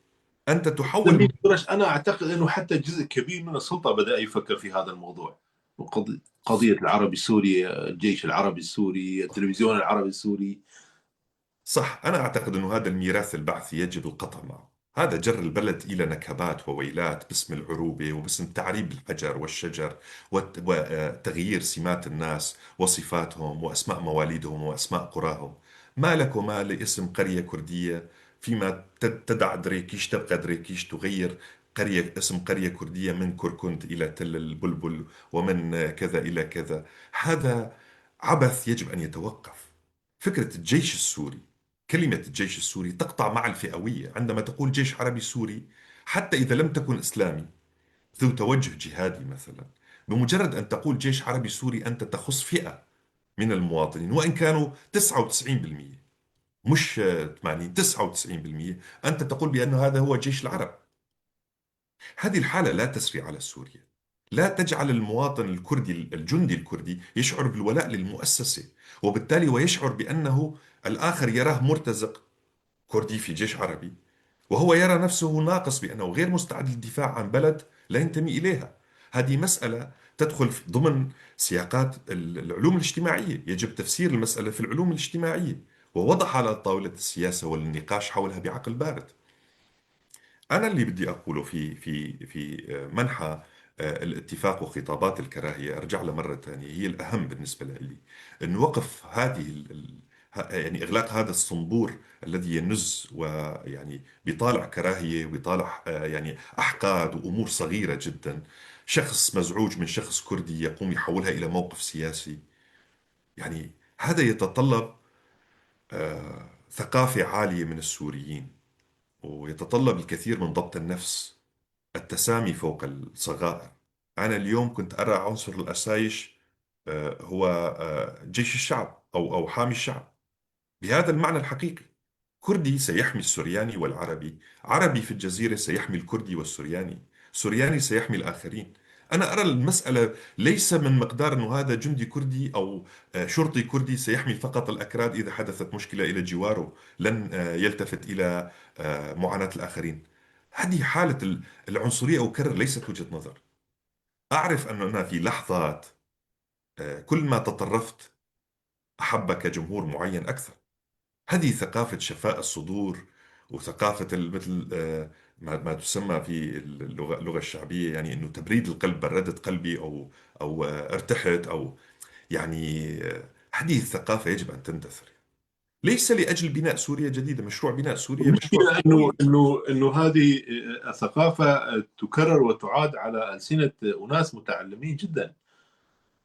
أنت تحول. أنا أعتقد أنه حتى جزء كبير من السلطة بدأ يفكر في هذا الموضوع، قضية العربي السوري، الجيش العربي السوري، التلفزيون العربي السوري. صح، أنا أعتقد أنه هذا الميراث البعثي يجب القطع معه. هذا جر البلد إلى نكبات وويلات باسم العروبة وباسم تعريب الحجر والشجر وتغيير سمات الناس وصفاتهم وأسماء مواليدهم وأسماء قراهم. ما لك وما لاسم قرية كردية فيما تدع دريكيش تبقى دريكيش، تغير قرية اسم قرية كردية من كركند إلى تل البلبل ومن كذا إلى كذا. هذا عبث يجب أن يتوقف. فكرة الجيش السوري، كلمة الجيش السوري تقطع مع الفئوية. عندما تقول جيش عربي سوري، حتى إذا لم تكن إسلامي ذو توجه جهادي مثلا، بمجرد أن تقول جيش عربي سوري أنت تخص فئة من المواطنين وإن كانوا 99%، مش 80، 99%، أنت تقول بأن هذا هو جيش العرب. هذه الحالة لا تسري على سوريا، لا تجعل المواطن الكردي الجندي الكردي يشعر بالولاء للمؤسسة، وبالتالي ويشعر بأنه الآخر يراه مرتزق كردي في جيش عربي، وهو يرى نفسه ناقص بأنه غير مستعد للدفاع عن بلد لا ينتمي إليها. هذه مسألة تدخل ضمن سياقات العلوم الاجتماعية، يجب تفسير المسألة في العلوم الاجتماعية ووضعها على طاولة السياسة والنقاش حولها بعقل بارد. أنا اللي بدي أقوله في منحى الاتفاق وخطابات الكراهية، أرجع له مرة ثانية، هي الأهم بالنسبة لي، أن وقف هذه يعني إغلاق هذا الصنبور الذي ينز ويعني بيطالع كراهية وبيطالع يعني أحقاد وأمور صغيرة جدا. شخص مزعوج من شخص كردي يقوم يحولها إلى موقف سياسي. يعني هذا يتطلب ثقافة عالية من السوريين، ويتطلب الكثير من ضبط النفس، التسامي فوق الصغائر. أنا اليوم كنت أرى عنصر الأسايش هو جيش الشعب أو حامي الشعب بهذا المعنى الحقيقي. كردي سيحمي السورياني والعربي، عربي في الجزيرة سيحمي الكردي والسورياني، سورياني سيحمي الآخرين. أنا أرى المسألة ليس من مقدار أنه هذا جندي كردي أو شرطي كردي سيحمي فقط الأكراد إذا حدثت مشكلة إلى جواره، لن يلتفت إلى معاناة الآخرين. هذه حالة العنصرية، أكرر، ليست وجهة نظر. أعرف أنه أنا في لحظات كل ما تطرفت أحبك جمهور معين أكثر. هذه ثقافة شفاء الصدور، وثقافة مثل ما تسمى في اللغة الشعبية، يعني أنه تبريد القلب، بردت قلبي أو ارتحت أو يعني هذه الثقافة يجب أن تندثر، ليس لأجل بناء سوريا جديدة. مشروع بناء سوريا مشروع المشكلة أنه هذه الثقافة تكرر وتعاد على ألسنة أناس متعلمين جدا،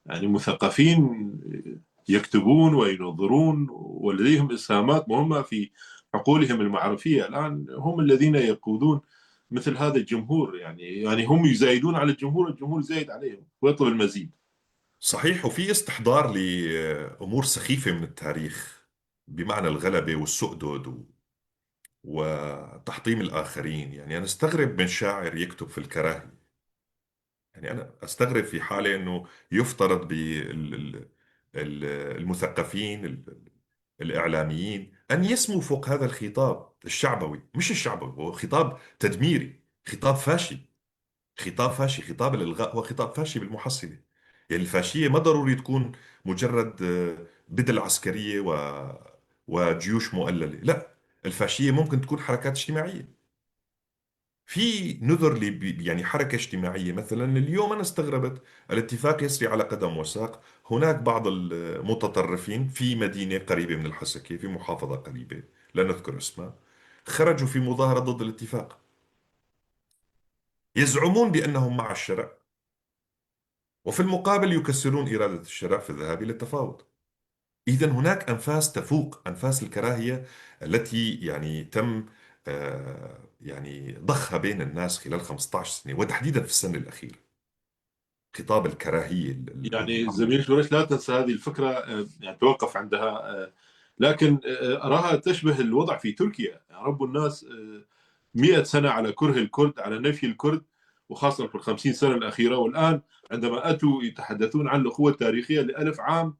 يعني مثقفين يكتبون وينظرون ولديهم إسهامات مهمة في عقولهم المعرفية. الآن هم الذين يقودون مثل هذا الجمهور، يعني هم يزايدون على الجمهور، الجمهور يزايد عليهم ويطلب المزيد. صحيح، وفي استحضار لأمور سخيفة من التاريخ بمعنى الغلبة والسؤدد وتحطيم الآخرين. يعني أنا استغرب من شاعر يكتب في الكراهية، يعني أنا أستغرب في حالة أنه يفترض المثقفين، الإعلاميين، أن يسموا فوق هذا الخطاب الشعبوي. مش الشعبوي، هو خطاب تدميري، خطاب فاشي، خطاب فاشي. خطاب الإلغاء هو خطاب فاشي بالمحصلة. يعني الفاشية ما ضروري تكون مجرد بدل عسكرية وجيوش مؤللة، لا، الفاشية ممكن تكون حركات اجتماعية. في نذر يعني حركة اجتماعية. مثلا اليوم أنا استغربت، الاتفاق يسري على قدم وساق، هناك بعض المتطرفين في مدينة قريبة من الحسكة، في محافظة قريبة لا نذكر اسمها، خرجوا في مظاهرة ضد الاتفاق، يزعمون بأنهم مع الشرع، وفي المقابل يكسرون إرادة الشرع في الذهاب إلى التفاوض. إذا هناك أنفاس تفوق أنفاس الكراهية التي يعني تم يعني ضخها بين الناس خلال 15 سنة، وتحديدا في السنة الأخيرة، خطاب الكراهية. يعني زميل شورش، لا تنسى هذه الفكرة، يعني توقف عندها، لكن أراها تشبه الوضع في تركيا. يعني ربوا الناس 100 سنة على كره الكرد، على نفي الكرد، وخاصة في ال50 سنة الأخيرة. والآن عندما أتوا يتحدثون عن الأخوة التاريخية ل1000 عام،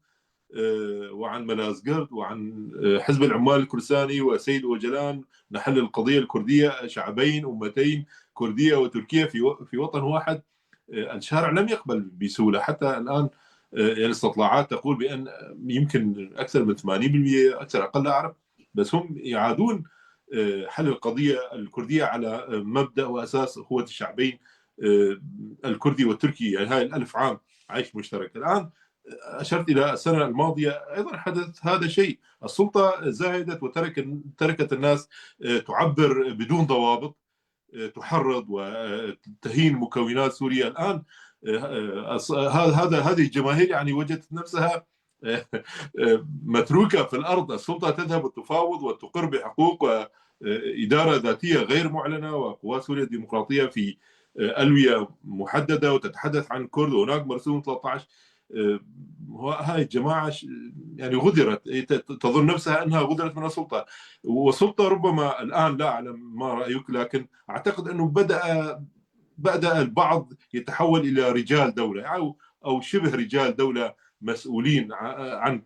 وعن ملازقرد وعن حزب العمال الكردستاني وسيد وجلان، نحل القضية الكردية، شعبين أمتين كردية وتركية في وطن واحد، الشارع لم يقبل بسهولة. حتى الآن يعني الاستطلاعات تقول بأن يمكن أكثر من 80%، أكثر أقل لا أعرف، بس هم يعادون حل القضية الكردية على مبدأ وأساس أخوة الشعبين الكردي والتركي، يعني هاي ال1000 عام عيش مشترك. الآن أشرت إلى السنة الماضية أيضا حدث هذا الشيء، السلطة زايدت وتركت الناس تعبر بدون ضوابط، تحرض وتهين مكونات سوريا. الآن هذه الجماهير يعني وجدت نفسها متروكة في الأرض، السلطة تذهب وتفاوض وتقر بحقوق وإدارة ذاتية غير معلنة وقوات سوريا الديمقراطية في ألوية محددة وتتحدث عن الكرد، وهناك مرسوم 13. هاي الجماعة يعني غدرت، تظن نفسها أنها غدرت من السلطة، والسلطة ربما الآن لا أعلم ما رأيك، لكن أعتقد أنه بدأ البعض يتحول إلى رجال دولة أو شبه رجال دولة مسؤولين عن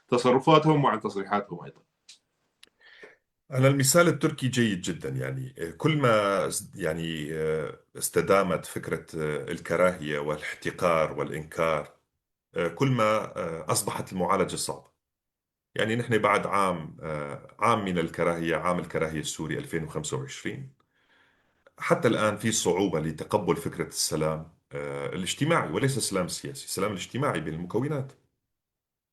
تصرفاتهم وعن تصريحاتهم أيضا. أنا المثال التركي جيد جدا، يعني كل ما يعني استدامت فكرة الكراهية والاحتقار والإنكار، كل ما أصبحت المعالجة صعبة. يعني نحن بعد عام من الكراهية، عام الكراهية السوري 2025، حتى الآن في صعوبة لتقبل فكرة السلام الاجتماعي، وليس السلام السياسي، السلام الاجتماعي بين المكونات.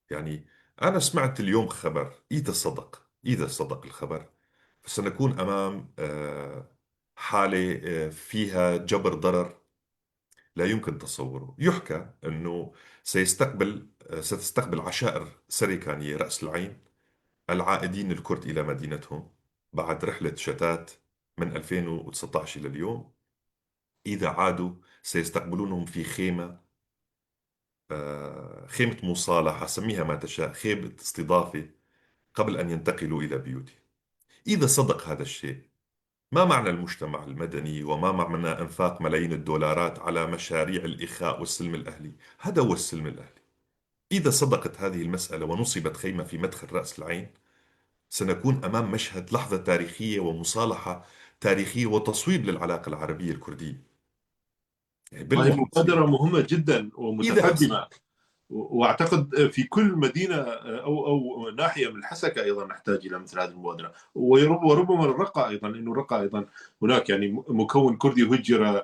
يعني أنا سمعت اليوم خبر، إذا صدق الخبر فسنكون أمام حالة فيها جبر ضرر لا يمكن تصوره. يحكى أنه ستستقبل عشائر سريكانية رأس العين العائدين الكرد إلى مدينتهم بعد رحلة شتات من 2019 إلى اليوم. إذا عادوا سيستقبلونهم في خيمة، خيمة مصالحة، سميها ما تشاء، خيمة استضافة، قبل أن ينتقلوا إلى بيوتهم. إذا صدق هذا الشيء، ما معنى المجتمع المدني وما معنى إنفاق ملايين الدولارات على مشاريع الإخاء والسلم الأهلي؟ هذا هو السلم الأهلي. إذا صدقت هذه المسألة ونصبت خيمة في مدخل رأس العين، سنكون أمام مشهد لحظة تاريخية ومصالحة تاريخية وتصويب للعلاقة العربية الكردية. يعني وهي بالمحصلة مبادرة مهمة جدا إذا حصل ومتقدمة، واعتقد في كل مدينه او ناحيه من الحسكه ايضا نحتاج الى مثل هذه المبادره، وربما الرقه ايضا، لانه الرقه ايضا هناك يعني مكون كردي هجر،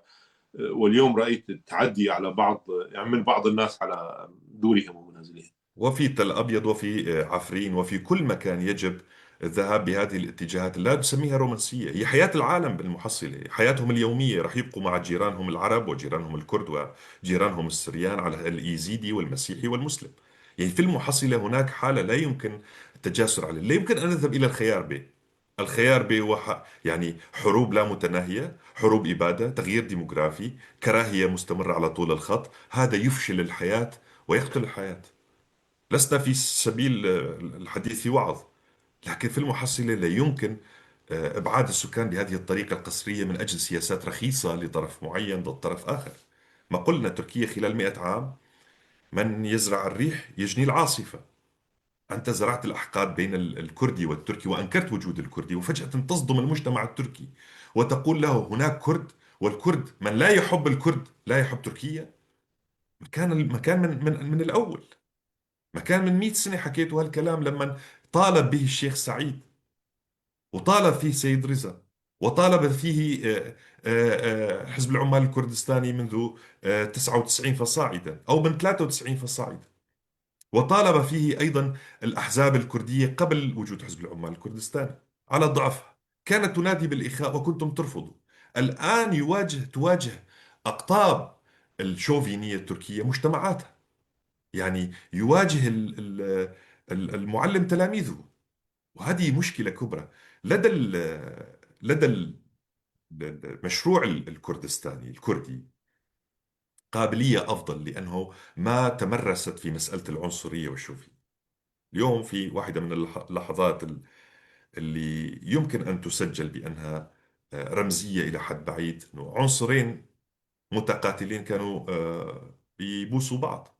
واليوم رايت التعدي على بعض، يعني من بعض الناس على دورهم ومنازلهم. وفي تل أبيض وفي عفرين وفي كل مكان يجب الذهاب بهذه الاتجاهات. لا تسميها رومانسية، هي حياة العالم بالمحصلة، حياتهم اليومية. رح يبقوا مع جيرانهم العرب وجيرانهم الكرد وجيرانهم السريان، على الإيزيدي والمسيحي والمسلم. يعني في المحصلة هناك حالة لا يمكن التجاسر عليها، لا يمكن أن نذهب إلى الخيار ب. الخيار ب هو يعني حروب لا متناهية، حروب إبادة، تغيير ديموغرافي، كراهية مستمرة على طول الخط. هذا يفشل الحياة ويقتل الحياة. لسنا في سبيل الحديث في وعظ، لكن في المحصلة لا يمكن إبعاد السكان بهذه الطريقة القسرية من أجل سياسات رخيصة لطرف معين ضد طرف آخر. ما قلنا تركيا خلال 100 عام من يزرع الريح يجني العاصفة. أنت زرعت الأحقاد بين الكردي والتركي وأنكرت وجود الكردي، وفجأة تصدم المجتمع التركي وتقول له هناك كرد، والكرد من لا يحب الكرد لا يحب تركيا. مكان من الأول، مكان من 100 سنة حكيتوا هالكلام لما طالب به الشيخ سعيد، وطالب فيه سيد رضا، وطالب فيه حزب العمال الكردستاني منذ 99 فصاعدا أو من 93 فصاعدا، وطالب فيه أيضا الأحزاب الكردية قبل وجود حزب العمال الكردستاني على ضعفها، كانت تنادي بالإخاء وكنتم ترفضوا. الآن تواجه أقطاب الشوفينية التركية مجتمعاتها، يعني يواجه المعلم تلاميذه، وهذه مشكلة كبرى لدى المشروع الكردستاني الكردي قابلية أفضل، لأنه ما تمرست في مسألة العنصرية والشوفية. اليوم في واحدة من اللحظات اللي يمكن أن تسجل بأنها رمزية إلى حد بعيد، أنه عنصرين متقاتلين كانوا يبوسوا بعض،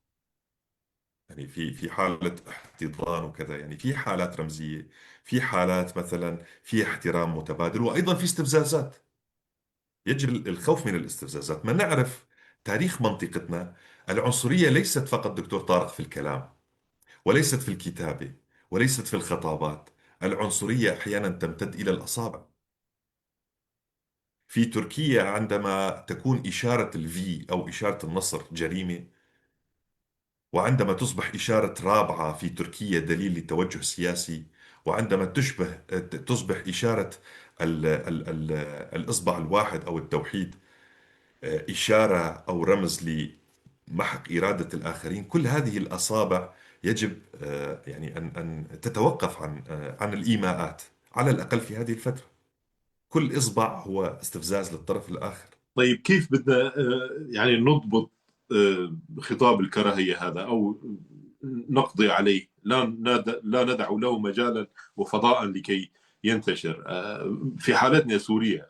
يعني في حالة احتضان وكذا، يعني في حالات رمزية، في حالات مثلا في احترام متبادل، وأيضا في استفزازات. يجب الخوف من الاستفزازات. ما نعرف تاريخ منطقتنا، العنصرية ليست فقط دكتور طارق في الكلام، وليست في الكتابة، وليست في الخطابات، العنصرية أحيانا تمتد إلى الأصابع. في تركيا عندما تكون إشارة الفي أو إشارة النصر جريمة، وعندما تصبح إشارة رابعة في تركيا دليل لتوجه سياسي، وعندما تصبح إشارة ال ال ال الإصبع الواحد أو التوحيد إشارة أو رمز لمحق إرادة الآخرين، كل هذه الأصابع يجب يعني أن تتوقف عن الإيماءات على الأقل في هذه الفترة. كل إصبع هو استفزاز للطرف الآخر. طيب كيف بدنا يعني نضبط خطاب الكراهية هذا أو نقضي عليه، لا ندع له مجالا وفضاء لكي ينتشر في حالتنا سوريا؟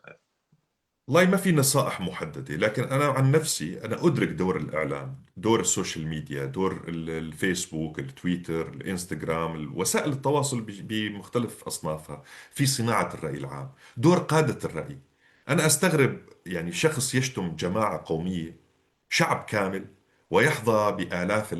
والله ما في نصائح محددة، لكن أنا عن نفسي أنا أدرك دور الإعلام، دور ال social media، دور الفيسبوك، التويتر، الإنستغرام، وسائل التواصل بمختلف أصنافها في صناعة الرأي العام، دور قادة الرأي. أنا أستغرب يعني شخص يشتم جماعة قومية، شعب كامل، ويحظى بآلاف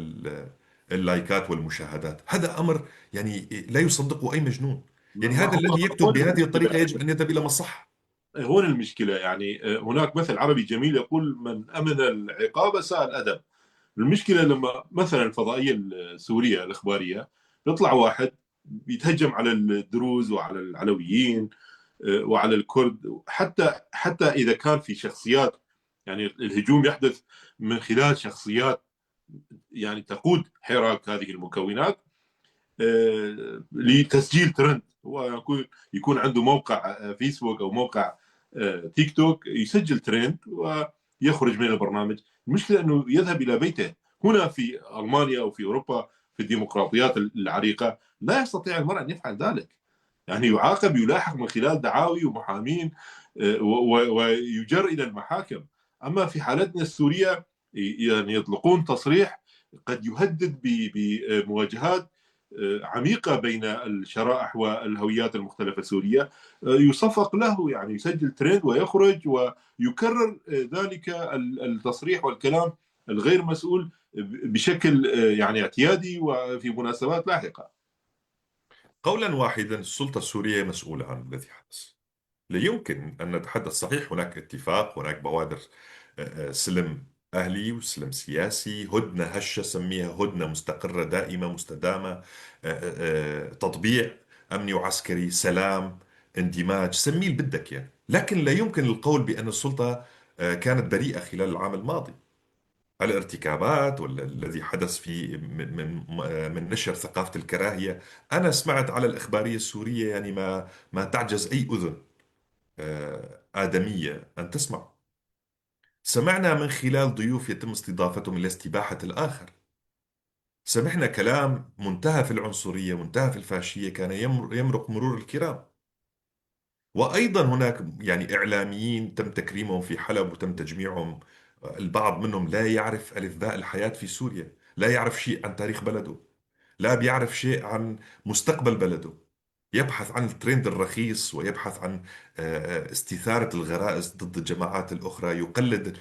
اللايكات والمشاهدات. هذا أمر يعني لا يصدقه أي مجنون. يعني ما هذا هو الذي يكتب هون بهذه المشكلة، الطريقة يجب أن يذهب إلى مصح. هون المشكلة. يعني هناك مثل عربي جميل يقول من أمن العقاب ساء الأدب. المشكلة لما مثلا الفضائية السورية الإخبارية يطلع واحد بيتهجم على الدروز وعلى العلويين وعلى الكرد، حتى إذا كان في شخصيات، يعني الهجوم يحدث من خلال شخصيات يعني تقود حراك هذه المكونات لتسجيل ترند. هو يكون عنده موقع فيسبوك أو موقع تيك توك، يسجل ترند ويخرج من البرنامج. المشكلة أنه يذهب إلى بيته. هنا في ألمانيا أو في أوروبا في الديمقراطيات العريقة لا يستطيع المرء أن يفعل ذلك، يعني يعاقب، يلاحق من خلال دعاوي ومحامين ويجر إلى المحاكم. أما في حالتنا السورية يعني يطلقون تصريح قد يهدد بمواجهات عميقة بين الشرائح والهويات المختلفة السورية، يصفق له، يعني يسجل ترند ويخرج ويكرر ذلك التصريح والكلام الغير مسؤول بشكل يعني اعتيادي وفي مناسبات لاحقة. قولا واحدا، السلطة السورية مسؤولة عن الذي حدث. لا يمكن أن نتحدث. صحيح هناك اتفاق، هناك بوادر سلم أهلي وسلم سياسي، هدنة هشة سميها، هدنة مستقرة دائمة مستدامة، تطبيع أمني وعسكري، سلام، اندماج، سميه اللي بدك إياه، لكن لا يمكن القول بأن السلطة كانت بريئة خلال العام الماضي. الارتكابات ولا الذي حدث في من نشر ثقافة الكراهية. أنا سمعت على الإخبارية السورية يعني ما تعجز أي أذن آدمية أن تسمع. سمعنا من خلال ضيوف يتم استضافتهم إلى استباحة الآخر. سمعنا كلام منتهى في العنصرية، منتهى في الفاشية، كان يمرق مرور الكرام. وأيضا هناك يعني إعلاميين تم تكريمهم في حلب وتم تجميعهم، البعض منهم لا يعرف ألف باء الحياة في سوريا، لا يعرف شيء عن تاريخ بلده، لا بيعرف شيء عن مستقبل بلده، يبحث عن الترند الرخيص ويبحث عن استثارة الغرائز ضد الجماعات الأخرى، يقلد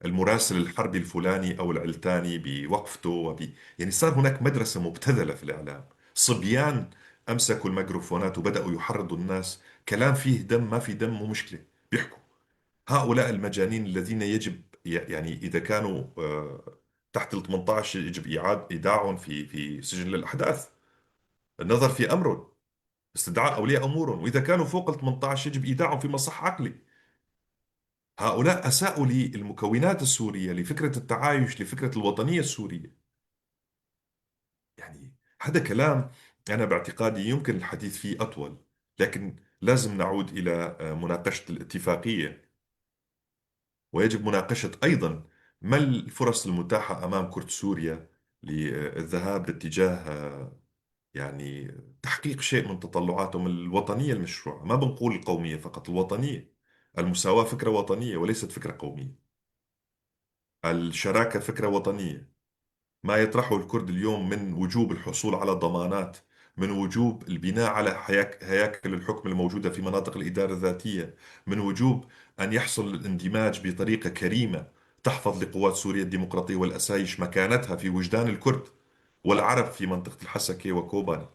المراسل الحربي الفلاني أو العلتاني بوقفته يعني صار هناك مدرسة مبتذلة في الإعلام. صبيان أمسكوا الميكروفونات وبدأوا يحرضوا الناس، كلام فيه دم ما في دم مو مشكلة، بيحكوا. هؤلاء المجانين الذين يجب يعني إذا كانوا تحت ال 18 يجب إيداعهم في سجن للأحداث، النظر في أمرهم، استدعاء أولياء أمورهم، وإذا كانوا فوق ال 18 يجب إيداعهم في مصح عقلي. هؤلاء أساءوا للمكونات السورية، لفكرة التعايش، لفكرة الوطنية السورية. يعني هذا كلام أنا باعتقادي يمكن الحديث فيه أطول، لكن لازم نعود إلى مناقشة الاتفاقية، ويجب مناقشة أيضا ما الفرص المتاحة أمام كرد سوريا للذهاب باتجاه يعني تحقيق شيء من تطلعاتهم الوطنية المشروعة. ما بنقول القومية فقط، الوطنية. المساواة فكرة وطنية وليست فكرة قومية. الشراكة فكرة وطنية. ما يطرحه الكرد اليوم من وجوب الحصول على ضمانات، من وجوب البناء على هياكل الحكم الموجودة في مناطق الإدارة الذاتية، من وجوب أن يحصل الاندماج بطريقة كريمة تحفظ لقوات سوريا الديمقراطية والأسايش مكانتها في وجدان الكرد والعرب في منطقة الحسكة وكوباني.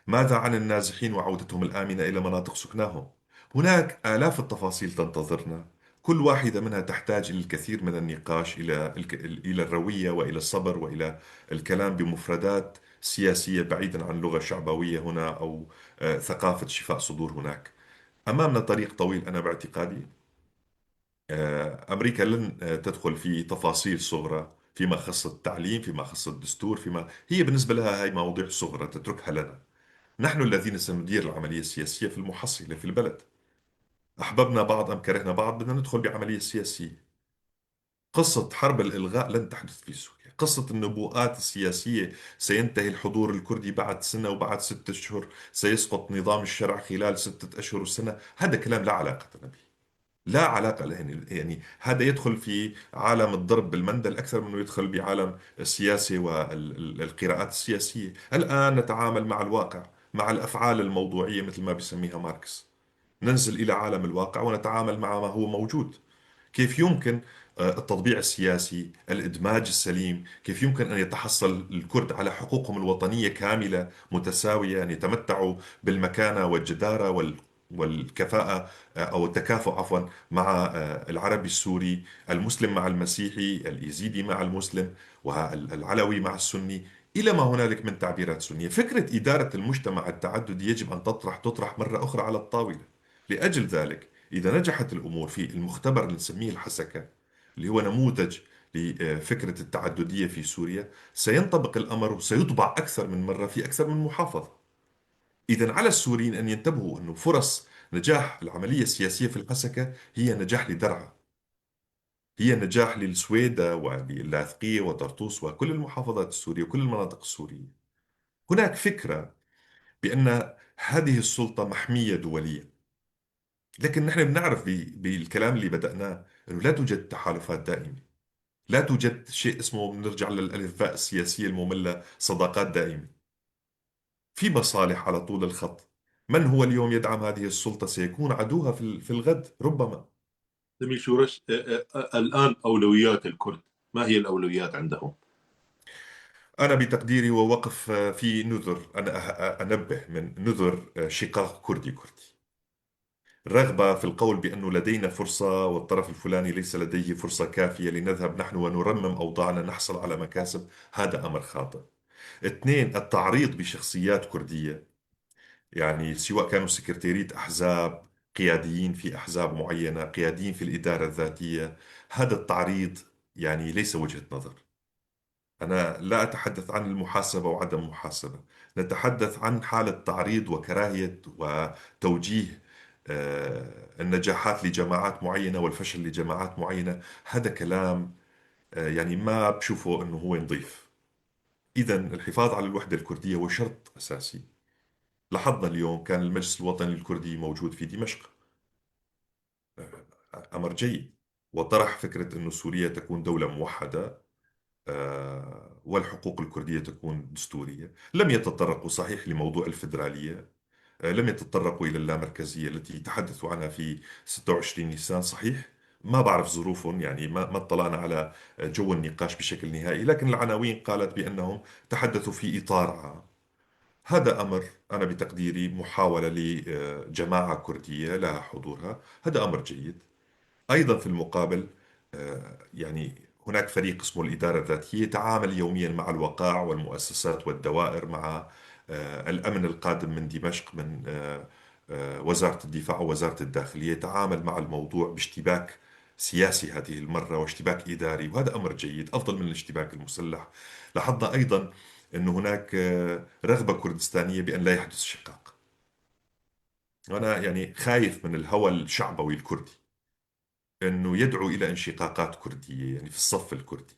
ماذا عن النازحين وعودتهم الآمنة إلى مناطق سكناهم؟ هناك آلاف التفاصيل تنتظرنا، كل واحدة منها تحتاج إلى الكثير من النقاش، إلى الروية وإلى الصبر وإلى الكلام بمفردات سياسية بعيدا عن لغة شعبوية هنا أو ثقافة شفاء صدور هناك. أمامنا طريق طويل أنا باعتقادي. أمريكا لن تدخل في تفاصيل صغرى فيما خص التعليم، فيما خص الدستور، فيما هي بالنسبة لها هاي مواضيع صغرى تتركها لنا. نحن الذين سندير العملية السياسية في المحصلة في البلد. أحببنا بعض أم كرهنا بعض بدنا ندخل بعملية سياسية. قصة حرب الإلغاء لن تحدث في سوريا. قصة النبوءات السياسية، سينتهي الحضور الكردي بعد سنة وبعد 6 أشهر، سيسقط نظام الشرع خلال 6 أشهر وسنة، هذا كلام لا علاقة لنا به، لا علاقة له. يعني هذا يدخل في عالم الضرب بالمندل أكثر منه يدخل بعالم السياسة والقراءات السياسية. الآن نتعامل مع الواقع، مع الأفعال الموضوعية مثل ما بيسميها ماركس. ننزل إلى عالم الواقع ونتعامل مع ما هو موجود. كيف يمكن التطبيع السياسي، الإدماج السليم، كيف يمكن أن يتحصل الكرد على حقوقهم الوطنية كاملة متساوية، أن يتمتعوا بالمكانة والجدارة والكفاءة أو التكافؤ عفوا مع العربي السوري، المسلم مع المسيحي، الإيزيدي مع المسلم، والعلوي مع السني، إلى ما هنالك من تعبيرات سنية. فكرة إدارة المجتمع التعددي يجب أن تطرح مرة أخرى على الطاولة. لأجل ذلك إذا نجحت الأمور في المختبر اللي نسميه الحسكة، اللي هو نموذج لفكرة التعددية في سوريا، سينطبق الأمر وسيطبع أكثر من مرة في أكثر من محافظة. إذن على السوريين أن ينتبهوا أنه فرص نجاح العملية السياسية في الحسكة هي نجاح لدرعا، هي نجاح للسويدة وللاذقية وطرطوس وكل المحافظات السورية وكل المناطق السورية. هناك فكرة بأن هذه السلطة محمية دوليا، لكن نحن بنعرف بالكلام اللي بدأناه أنه لا توجد تحالفات دائمة، لا توجد شيء اسمه، بنرجع للألفاء السياسية المملة، صداقات دائمة. في مصالح على طول الخط. من هو اليوم يدعم هذه السلطة سيكون عدوها في الغد ربما. زميل شورش، الآن أولويات الكرد، ما هي الأولويات عندهم؟ أنا بتقديري ووقف في نذر، أنا أنبه من نذر شقاق كردي كردي، رغبة في القول بأنه لدينا فرصة والطرف الفلاني ليس لديه فرصة كافية لنذهب نحن ونرمم أوضاعنا نحصل على مكاسب، هذا أمر خاطئ. 2، التعريض بشخصيات كردية، يعني سواء كانوا سكرتيرية أحزاب، قياديين في أحزاب معينة، قياديين في الإدارة الذاتية، هذا التعريض يعني ليس وجهة نظر. أنا لا أتحدث عن المحاسبة وعدم المحاسبة، نتحدث عن حالة تعريض وكراهية وتوجيه النجاحات لجماعات معينة والفشل لجماعات معينة. هذا كلام يعني ما بشوفه أنه هو نظيف. إذن الحفاظ على الوحدة الكردية هو شرط أساسي. لاحظنا اليوم كان المجلس الوطني الكردي موجود في دمشق، أمر جيد، وطرح فكرة أن سوريا تكون دولة موحدة والحقوق الكردية تكون دستورية. لم يتطرقوا صحيح لموضوع الفدرالية، لم يتطرقوا إلى اللامركزية التي تحدثوا عنها في 26 نيسان. صحيح ما بعرف ظروفهم، يعني ما اطلعنا على جو النقاش بشكل نهائي، لكن العناوين قالت بأنهم تحدثوا في إطار عام. هذا أمر أنا بتقديري محاولة لجماعة كردية لها حضورها، هذا أمر جيد. أيضا في المقابل يعني هناك فريق اسمه الإدارة الذاتية يتعامل يوميا مع الوقائع والمؤسسات والدوائر، مع الأمن القادم من دمشق، من وزارة الدفاع ووزارة الداخلية، يتعامل مع الموضوع باشتباك سياسي هذه المرة واشتباك إداري، وهذا أمر جيد أفضل من الاشتباك المسلح. لاحظنا أيضا أن هناك رغبة كردستانية بأن لا يحدث شقاق، وأنا يعني خايف من الهوى الشعبوي الكردي أنه يدعو إلى انشقاقات كردية، يعني في الصف الكردي،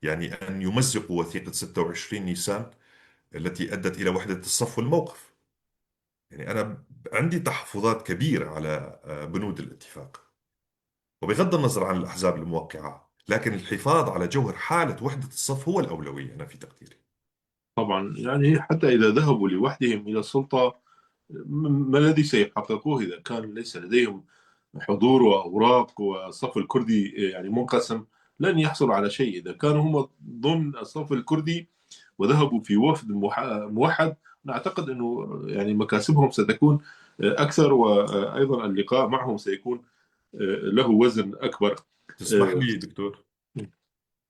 يعني أن يمزقوا وثيقة 26 نيسان التي أدت إلى وحدة الصف والموقف. يعني أنا عندي تحفظات كبيرة على بنود الاتفاق، وبغض النظر عن الأحزاب الموقعة، لكن الحفاظ على جوهر حالة وحدة الصف هو الأولوية أنا في تقديري. طبعا يعني حتى إذا ذهبوا لوحدهم إلى السلطة، ما الذي سيحققوه إذا كان ليس لديهم حضور وأوراق والصف الكردي يعني منقسم؟ لن يحصلوا على شيء. إذا كانوا هم ضمن الصف الكردي وذهبوا في وفد موحد، نعتقد أنه يعني مكاسبهم ستكون أكثر، وأيضا اللقاء معهم سيكون له وزن أكبر. تسمح لي دكتور، في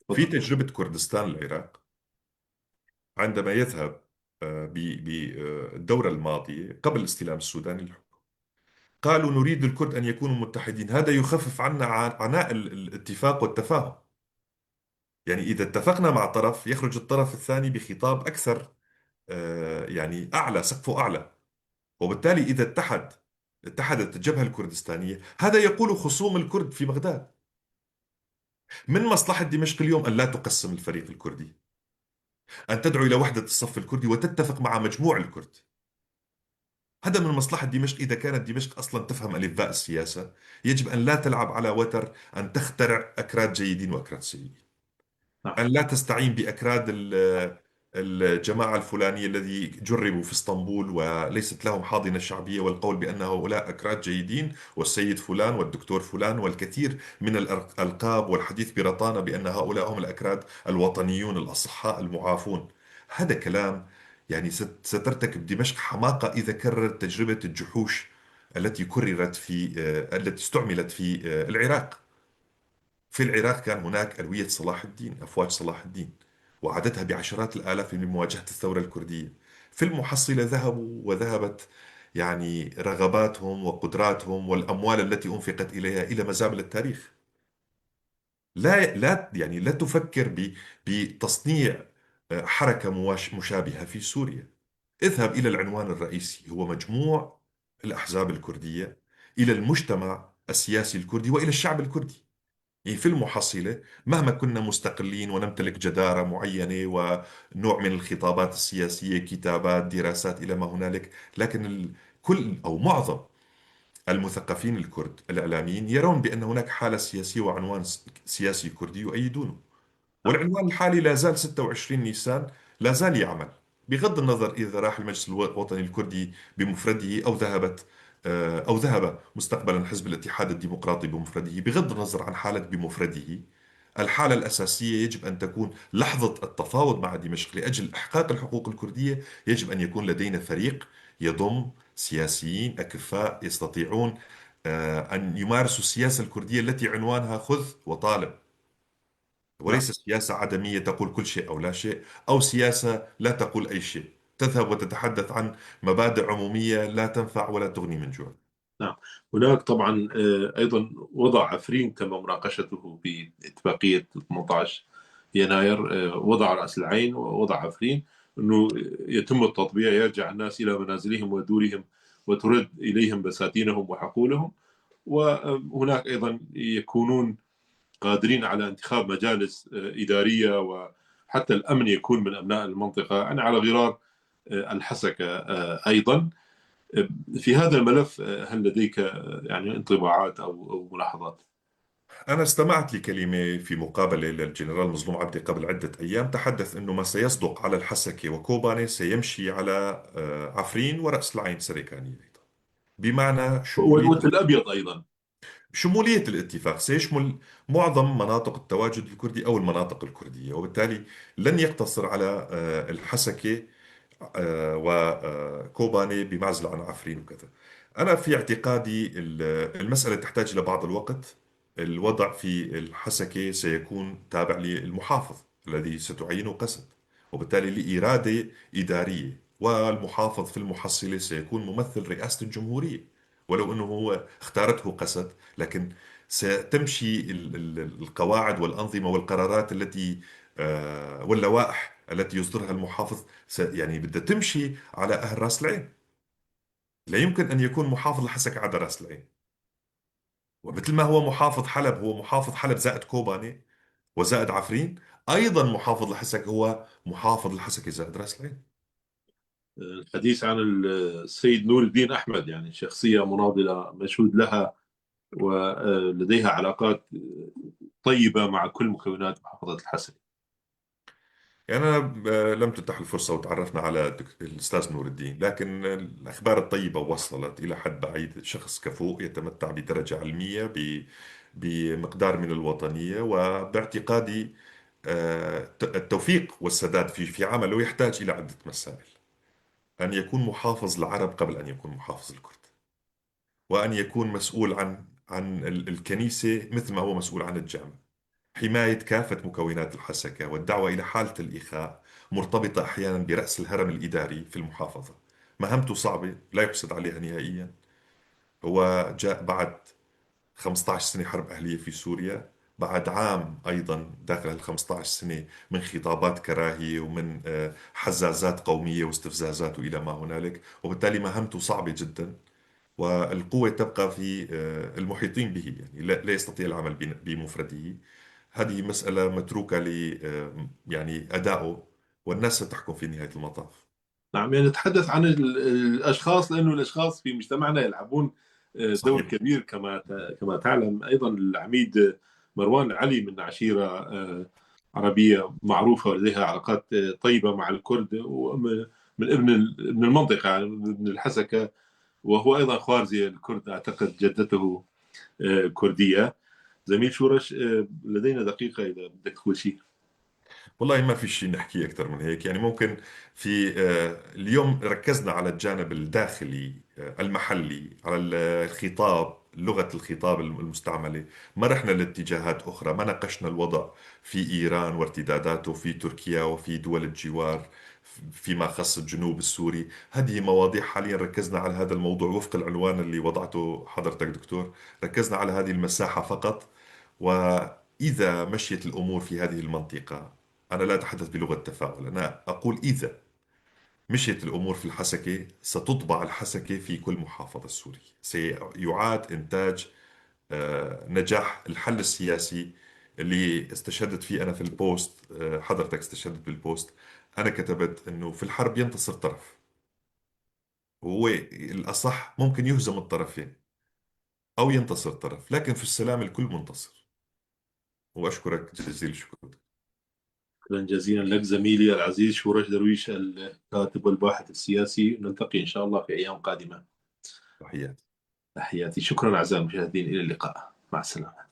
تفضل. تجربة كردستان العراق عندما يذهب بالدورة الماضية قبل استلام السودان الحكم، قالوا نريد الكرد أن يكونوا متحدين، هذا يخفف عنا عناء الاتفاق والتفاهم. يعني إذا اتفقنا مع طرف يخرج الطرف الثاني بخطاب أكثر، يعني أعلى، سقفه أعلى، وبالتالي إذا اتحدت الجبهة الكردستانية، هذا يقول خصوم الكرد في بغداد. من مصلحة دمشق اليوم أن لا تقسم الفريق الكردي، أن تدعو إلى وحدة الصف الكردي وتتفق مع مجموع الكرد. هذا من مصلحة دمشق. إذا كانت دمشق أصلا تفهم ألف باء السياسة، يجب أن لا تلعب على وتر أن تخترع أكراد جيدين وأكراد سيئين، أن لا تستعين بأكراد الجماعة الفلانية الذي جربوا في اسطنبول وليست لهم حاضنة شعبية، والقول بأن هؤلاء أكراد جيدين والسيد فلان والدكتور فلان والكثير من الألقاب، والحديث برطانة بأن هؤلاء هم الأكراد الوطنيون الأصحاء المعافون. هذا كلام يعني سترتكب دمشق حماقة إذا كررت تجربة الجحوش التي كررت في التي استعملت في العراق. في العراق كان هناك ألوية صلاح الدين، أفواج صلاح الدين، وعددها بعشرات الآلاف لمواجهة الثورة الكردية. في المحصلة ذهبوا وذهبت يعني رغباتهم وقدراتهم والأموال التي أنفقت إليها إلى مزابل التاريخ. لا، لا، يعني لا تفكر بتصنيع حركة مشابهة في سوريا. اذهب إلى العنوان الرئيسي، هو مجموع الأحزاب الكردية، إلى المجتمع السياسي الكردي وإلى الشعب الكردي. يعني في المحصلة مهما كنا مستقلين ونمتلك جدارة معينة ونوع من الخطابات السياسية، كتابات، دراسات إلى ما هنالك، لكن كل أو معظم المثقفين الكرد الإعلاميين يرون بأن هناك حالة سياسية وعنوان سياسي كردي يؤيدونه. والعنوان الحالي لا زال 26 نيسان لا زال يعمل، بغض النظر إذا راح المجلس الوطني الكردي بمفرده أو أو ذهب مستقبلا حزب الاتحاد الديمقراطي بمفرده، بغض النظر عن حالة بمفرده. الحالة الأساسية يجب أن تكون لحظة التفاوض مع دمشق لأجل إحقاق الحقوق الكردية، يجب أن يكون لدينا فريق يضم سياسيين أكفاء يستطيعون أن يمارسوا السياسة الكردية التي عنوانها خذ وطالب، وليس سياسة عدمية تقول كل شيء أو لا شيء، أو سياسة لا تقول أي شيء، تذهب وتتحدث عن مبادئ عمومية لا تنفع ولا تغني من جوع. نعم، هناك طبعا أيضا وضع عفرين تم مناقشته باتفاقية 18 يناير، وضع رأس العين ووضع عفرين، أنه يتم التطبيع، يرجع الناس إلى منازلهم ودورهم وترد إليهم بساتينهم وحقولهم، وهناك أيضا يكونون قادرين على انتخاب مجالس إدارية، وحتى الأمن يكون من أبناء المنطقة، يعني على غرار الحسكة أيضا. في هذا الملف هل لديك يعني انطباعات أو ملاحظات؟ أنا استمعت لكلمة في مقابلة للجنرال مظلوم عبدي قبل عدة أيام، تحدث أنه ما سيصدق على الحسكة وكوباني سيمشي على عفرين ورأس العين سريكانية أيضا، بمعنى شمولية والتل الأبيض أيضا. شمولية الاتفاق سيشمل معظم مناطق التواجد الكردي أو المناطق الكردية، وبالتالي لن يقتصر على الحسكة وكوباني بمعزل عن عفرين وكذا. أنا في اعتقادي المسألة تحتاج إلى بعض الوقت. الوضع في الحسكة سيكون تابع للمحافظ الذي ستعينه قسد، وبالتالي لإرادة إدارية، والمحافظ في المحصلة سيكون ممثل رئاسة الجمهورية، ولو أنه هو اختارته قسد، لكن ستمشي القواعد والأنظمة والقرارات التي واللوائح التي يصدرها المحافظ، يعني بدها تمشي على أهل راس العين. لا يمكن أن يكون محافظ الحسكة عدا راس العين، ومثل ما هو محافظ حلب هو محافظ حلب زائد كوباني وزائد عفرين، أيضا محافظ الحسكة هو محافظ الحسكة زائد راس العين. الحديث عن السيد نور الدين أحمد، شخصية مناضلة مشهود لها ولديها علاقات طيبة مع كل مكونات محافظة الحسكة. أنا لم تتح الفرصة وتعرفنا على الأستاذ نور الدين، لكن الأخبار الطيبة وصلت إلى حد بعيد. شخص كفؤ يتمتع بدرجة علمية بمقدار من الوطنية، وباعتقادي التوفيق والسداد في عمله يحتاج إلى عدة مسائل: أن يكون محافظ العرب قبل أن يكون محافظ الكرد، وأن يكون مسؤول عن الكنيسة مثل ما هو مسؤول عن الجامع. حماية كافة مكونات الحسكة والدعوة إلى حالة الإخاء مرتبطة أحيانا برأس الهرم الإداري في المحافظة. مهمته صعبة لا يحسد عليها نهائيا. هو جاء بعد 15 سنة حرب أهلية في سوريا، بعد عام أيضا داخل ال 15 سنة من خطابات كراهية ومن حزازات قومية واستفزازات وإلى ما هنالك، وبالتالي مهمته صعبة جدا، والقوة تبقى في المحيطين به، لا يستطيع العمل بمفرده. هذه مسألة متروكة ل أدائه، والناس ستحكم في نهاية المطاف. نعم، نتحدث عن الأشخاص، لأنه الأشخاص في مجتمعنا يلعبون دور كبير كما تعلم. أيضا العميد مروان علي من عشيرة عربية معروفة ولديها علاقات طيبة مع الكرد، ومن ابن المنطقة، ابن الحسكة، وهو أيضا خوارزي الكرد، أعتقد جدته كردية. زميل شورش، لدينا دقيقة إذا بدك تقول شيء. والله ما في شيء نحكيه أكثر من هيك. ممكن في اليوم ركزنا على الجانب الداخلي المحلي، على الخطاب، لغة الخطاب المستعملة، ما رحنا لاتجاهات أخرى، ما ناقشنا الوضع في إيران وارتداداته، في تركيا وفي دول الجوار، فيما خص الجنوب السوري. هذه مواضيع حاليا ركزنا على هذا الموضوع وفق العنوان اللي وضعته حضرتك دكتور، ركزنا على هذه المساحة فقط. وإذا مشيت الأمور في هذه المنطقة، أنا لا أتحدث بلغة تفاؤل، أنا أقول إذا مشيت الأمور في الحسكة ستطبع الحسكة في كل محافظة سورية، سيعاد إنتاج نجاح الحل السياسي اللي استشهدت فيه أنا في البوست. حضرتك استشهدت بالبوست، أنا كتبت أنه في الحرب ينتصر طرف، وهو الأصح ممكن يهزم الطرفين أو ينتصر طرف، لكن في السلام الكل منتصر. وأشكرك جزيل الشكر. شكرا جزيلا لك زميلي العزيز شورش درويش، الكاتب والباحث السياسي. نلتقي إن شاء الله في أيام قادمة. تحياتي. تحياتي. شكرا أعزائي المشاهدين، إلى اللقاء، مع السلامة.